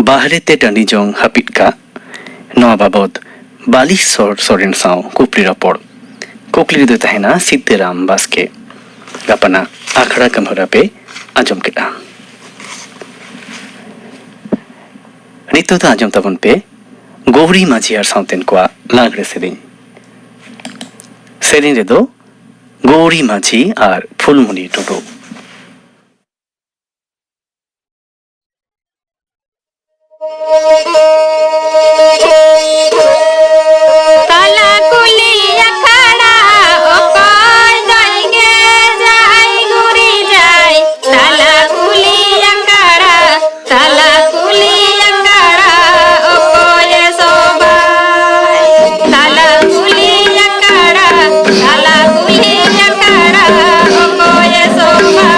ᱵᱟᱦᱨᱮ ᱛᱮ ᱴᱟᱺᱰᱤ ᱡᱚᱝ ᱦᱟᱹᱯᱤᱫ ᱠᱟᱜ᱾ ᱱᱚᱣᱟ ᱵᱟᱵᱚᱫ ᱵᱟᱞᱤᱥᱚᱨ ᱥᱚᱨᱮᱱ ᱥᱟᱶ ᱠᱩᱯᱞᱤ ᱨᱚᱯᱚᱲ᱾ ᱠᱩᱠᱞᱤ ᱨᱮᱫᱚᱭ ᱛᱟᱦᱮᱱᱟ ᱥᱤᱛᱟᱹᱨᱟᱢ ᱵᱟᱥᱠᱮ᱾ ᱜᱟᱯᱟᱱᱟᱜ ᱟᱠᱷᱲᱟ ᱠᱟᱹᱢᱤᱦᱚᱨᱟ ᱯᱮ ᱟᱸᱡᱚᱢ ᱠᱮᱫᱟ᱾ ᱱᱤᱛᱚᱜ ᱫᱚ ᱟᱸᱡᱚᱢ ᱛᱟᱵᱚᱱ ᱯᱮ ᱜᱳᱣᱨᱤ ᱢᱟᱹᱡᱷᱤ ᱟᱨ ᱥᱟᱶᱛᱮᱱ ᱠᱚᱣᱟᱜ ᱞᱟᱜᱽᱲᱮ ᱥᱮᱨᱮᱧ᱾ ᱥᱮᱨᱮᱧ ᱨᱮᱫᱚ ᱜᱳᱣᱨᱤ ᱢᱟᱹᱡᱷᱤ ᱟᱨ ᱯᱷᱩᱞᱢᱩᱱᱤ ᱴᱩᱰᱩ᱾ ᱛᱟᱞᱟ ᱠᱩᱞᱦᱤ ᱟᱠᱷᱲᱟ, ᱚᱠᱚᱭ ᱫᱚᱭ ᱜᱮᱡᱟᱭ ᱜᱩᱨᱤᱡᱟᱭ? ᱛᱟᱞᱟ ᱠᱩᱞᱦᱤ ᱟᱠᱷᱲᱟ, ᱛᱟᱞᱟ ᱠᱩᱞᱦᱤ ᱟᱠᱷᱲᱟ, ᱚᱠᱚᱭᱮ ᱥᱚᱵᱷᱟᱭ? ᱛᱟᱞᱟ ᱠᱩᱞᱦᱤ ᱟᱠᱷᱲᱟ, ᱛᱟᱞᱟ ᱠᱩᱞᱦᱤ ᱟᱠᱷᱲᱟ, ᱚᱠᱚᱭᱮ ᱥᱚᱵᱷᱟᱭ?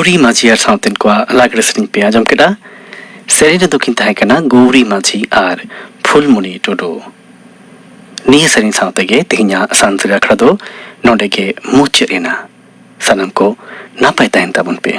ᱜᱳᱣᱨᱤ ᱢᱟᱹᱡᱷᱤ ᱟᱨ ᱥᱟᱶᱛᱮᱱ ᱠᱚᱣᱟᱜ ᱞᱟᱜᱽᱲᱮ ᱥᱮᱨᱮᱧ ᱯᱮ ᱟᱸᱡᱚᱢ ᱠᱮᱫᱟ᱾ ᱥᱮᱨᱮᱧ ᱨᱮᱫᱚ ᱠᱤᱱ ᱛᱟᱦᱮᱸ ᱠᱟᱱᱟ ᱜᱳᱣᱨᱤ ᱢᱟᱹᱡᱷᱤ ᱟᱨ ᱯᱷᱩᱞᱢᱩᱱᱤ ᱴᱩᱰᱩ᱾ ᱱᱤᱭᱟᱹ ᱥᱮᱨᱮᱧ ᱥᱟᱶ ᱛᱮᱜᱮ ᱛᱮᱦᱮᱧᱟᱜ ᱥᱟᱱᱛᱟᱲᱤ ᱟᱠᱷᱲᱟ ᱫᱚ ᱱᱚᱰᱮ ᱜᱮ ᱢᱩᱪᱟᱹᱫ ᱮᱱᱟ᱾ ᱥᱟᱱᱟᱢ ᱠᱚ ᱱᱟᱯᱟᱭ ᱛᱟᱦᱮᱱ ᱛᱟᱵᱚᱱ ᱯᱮ᱾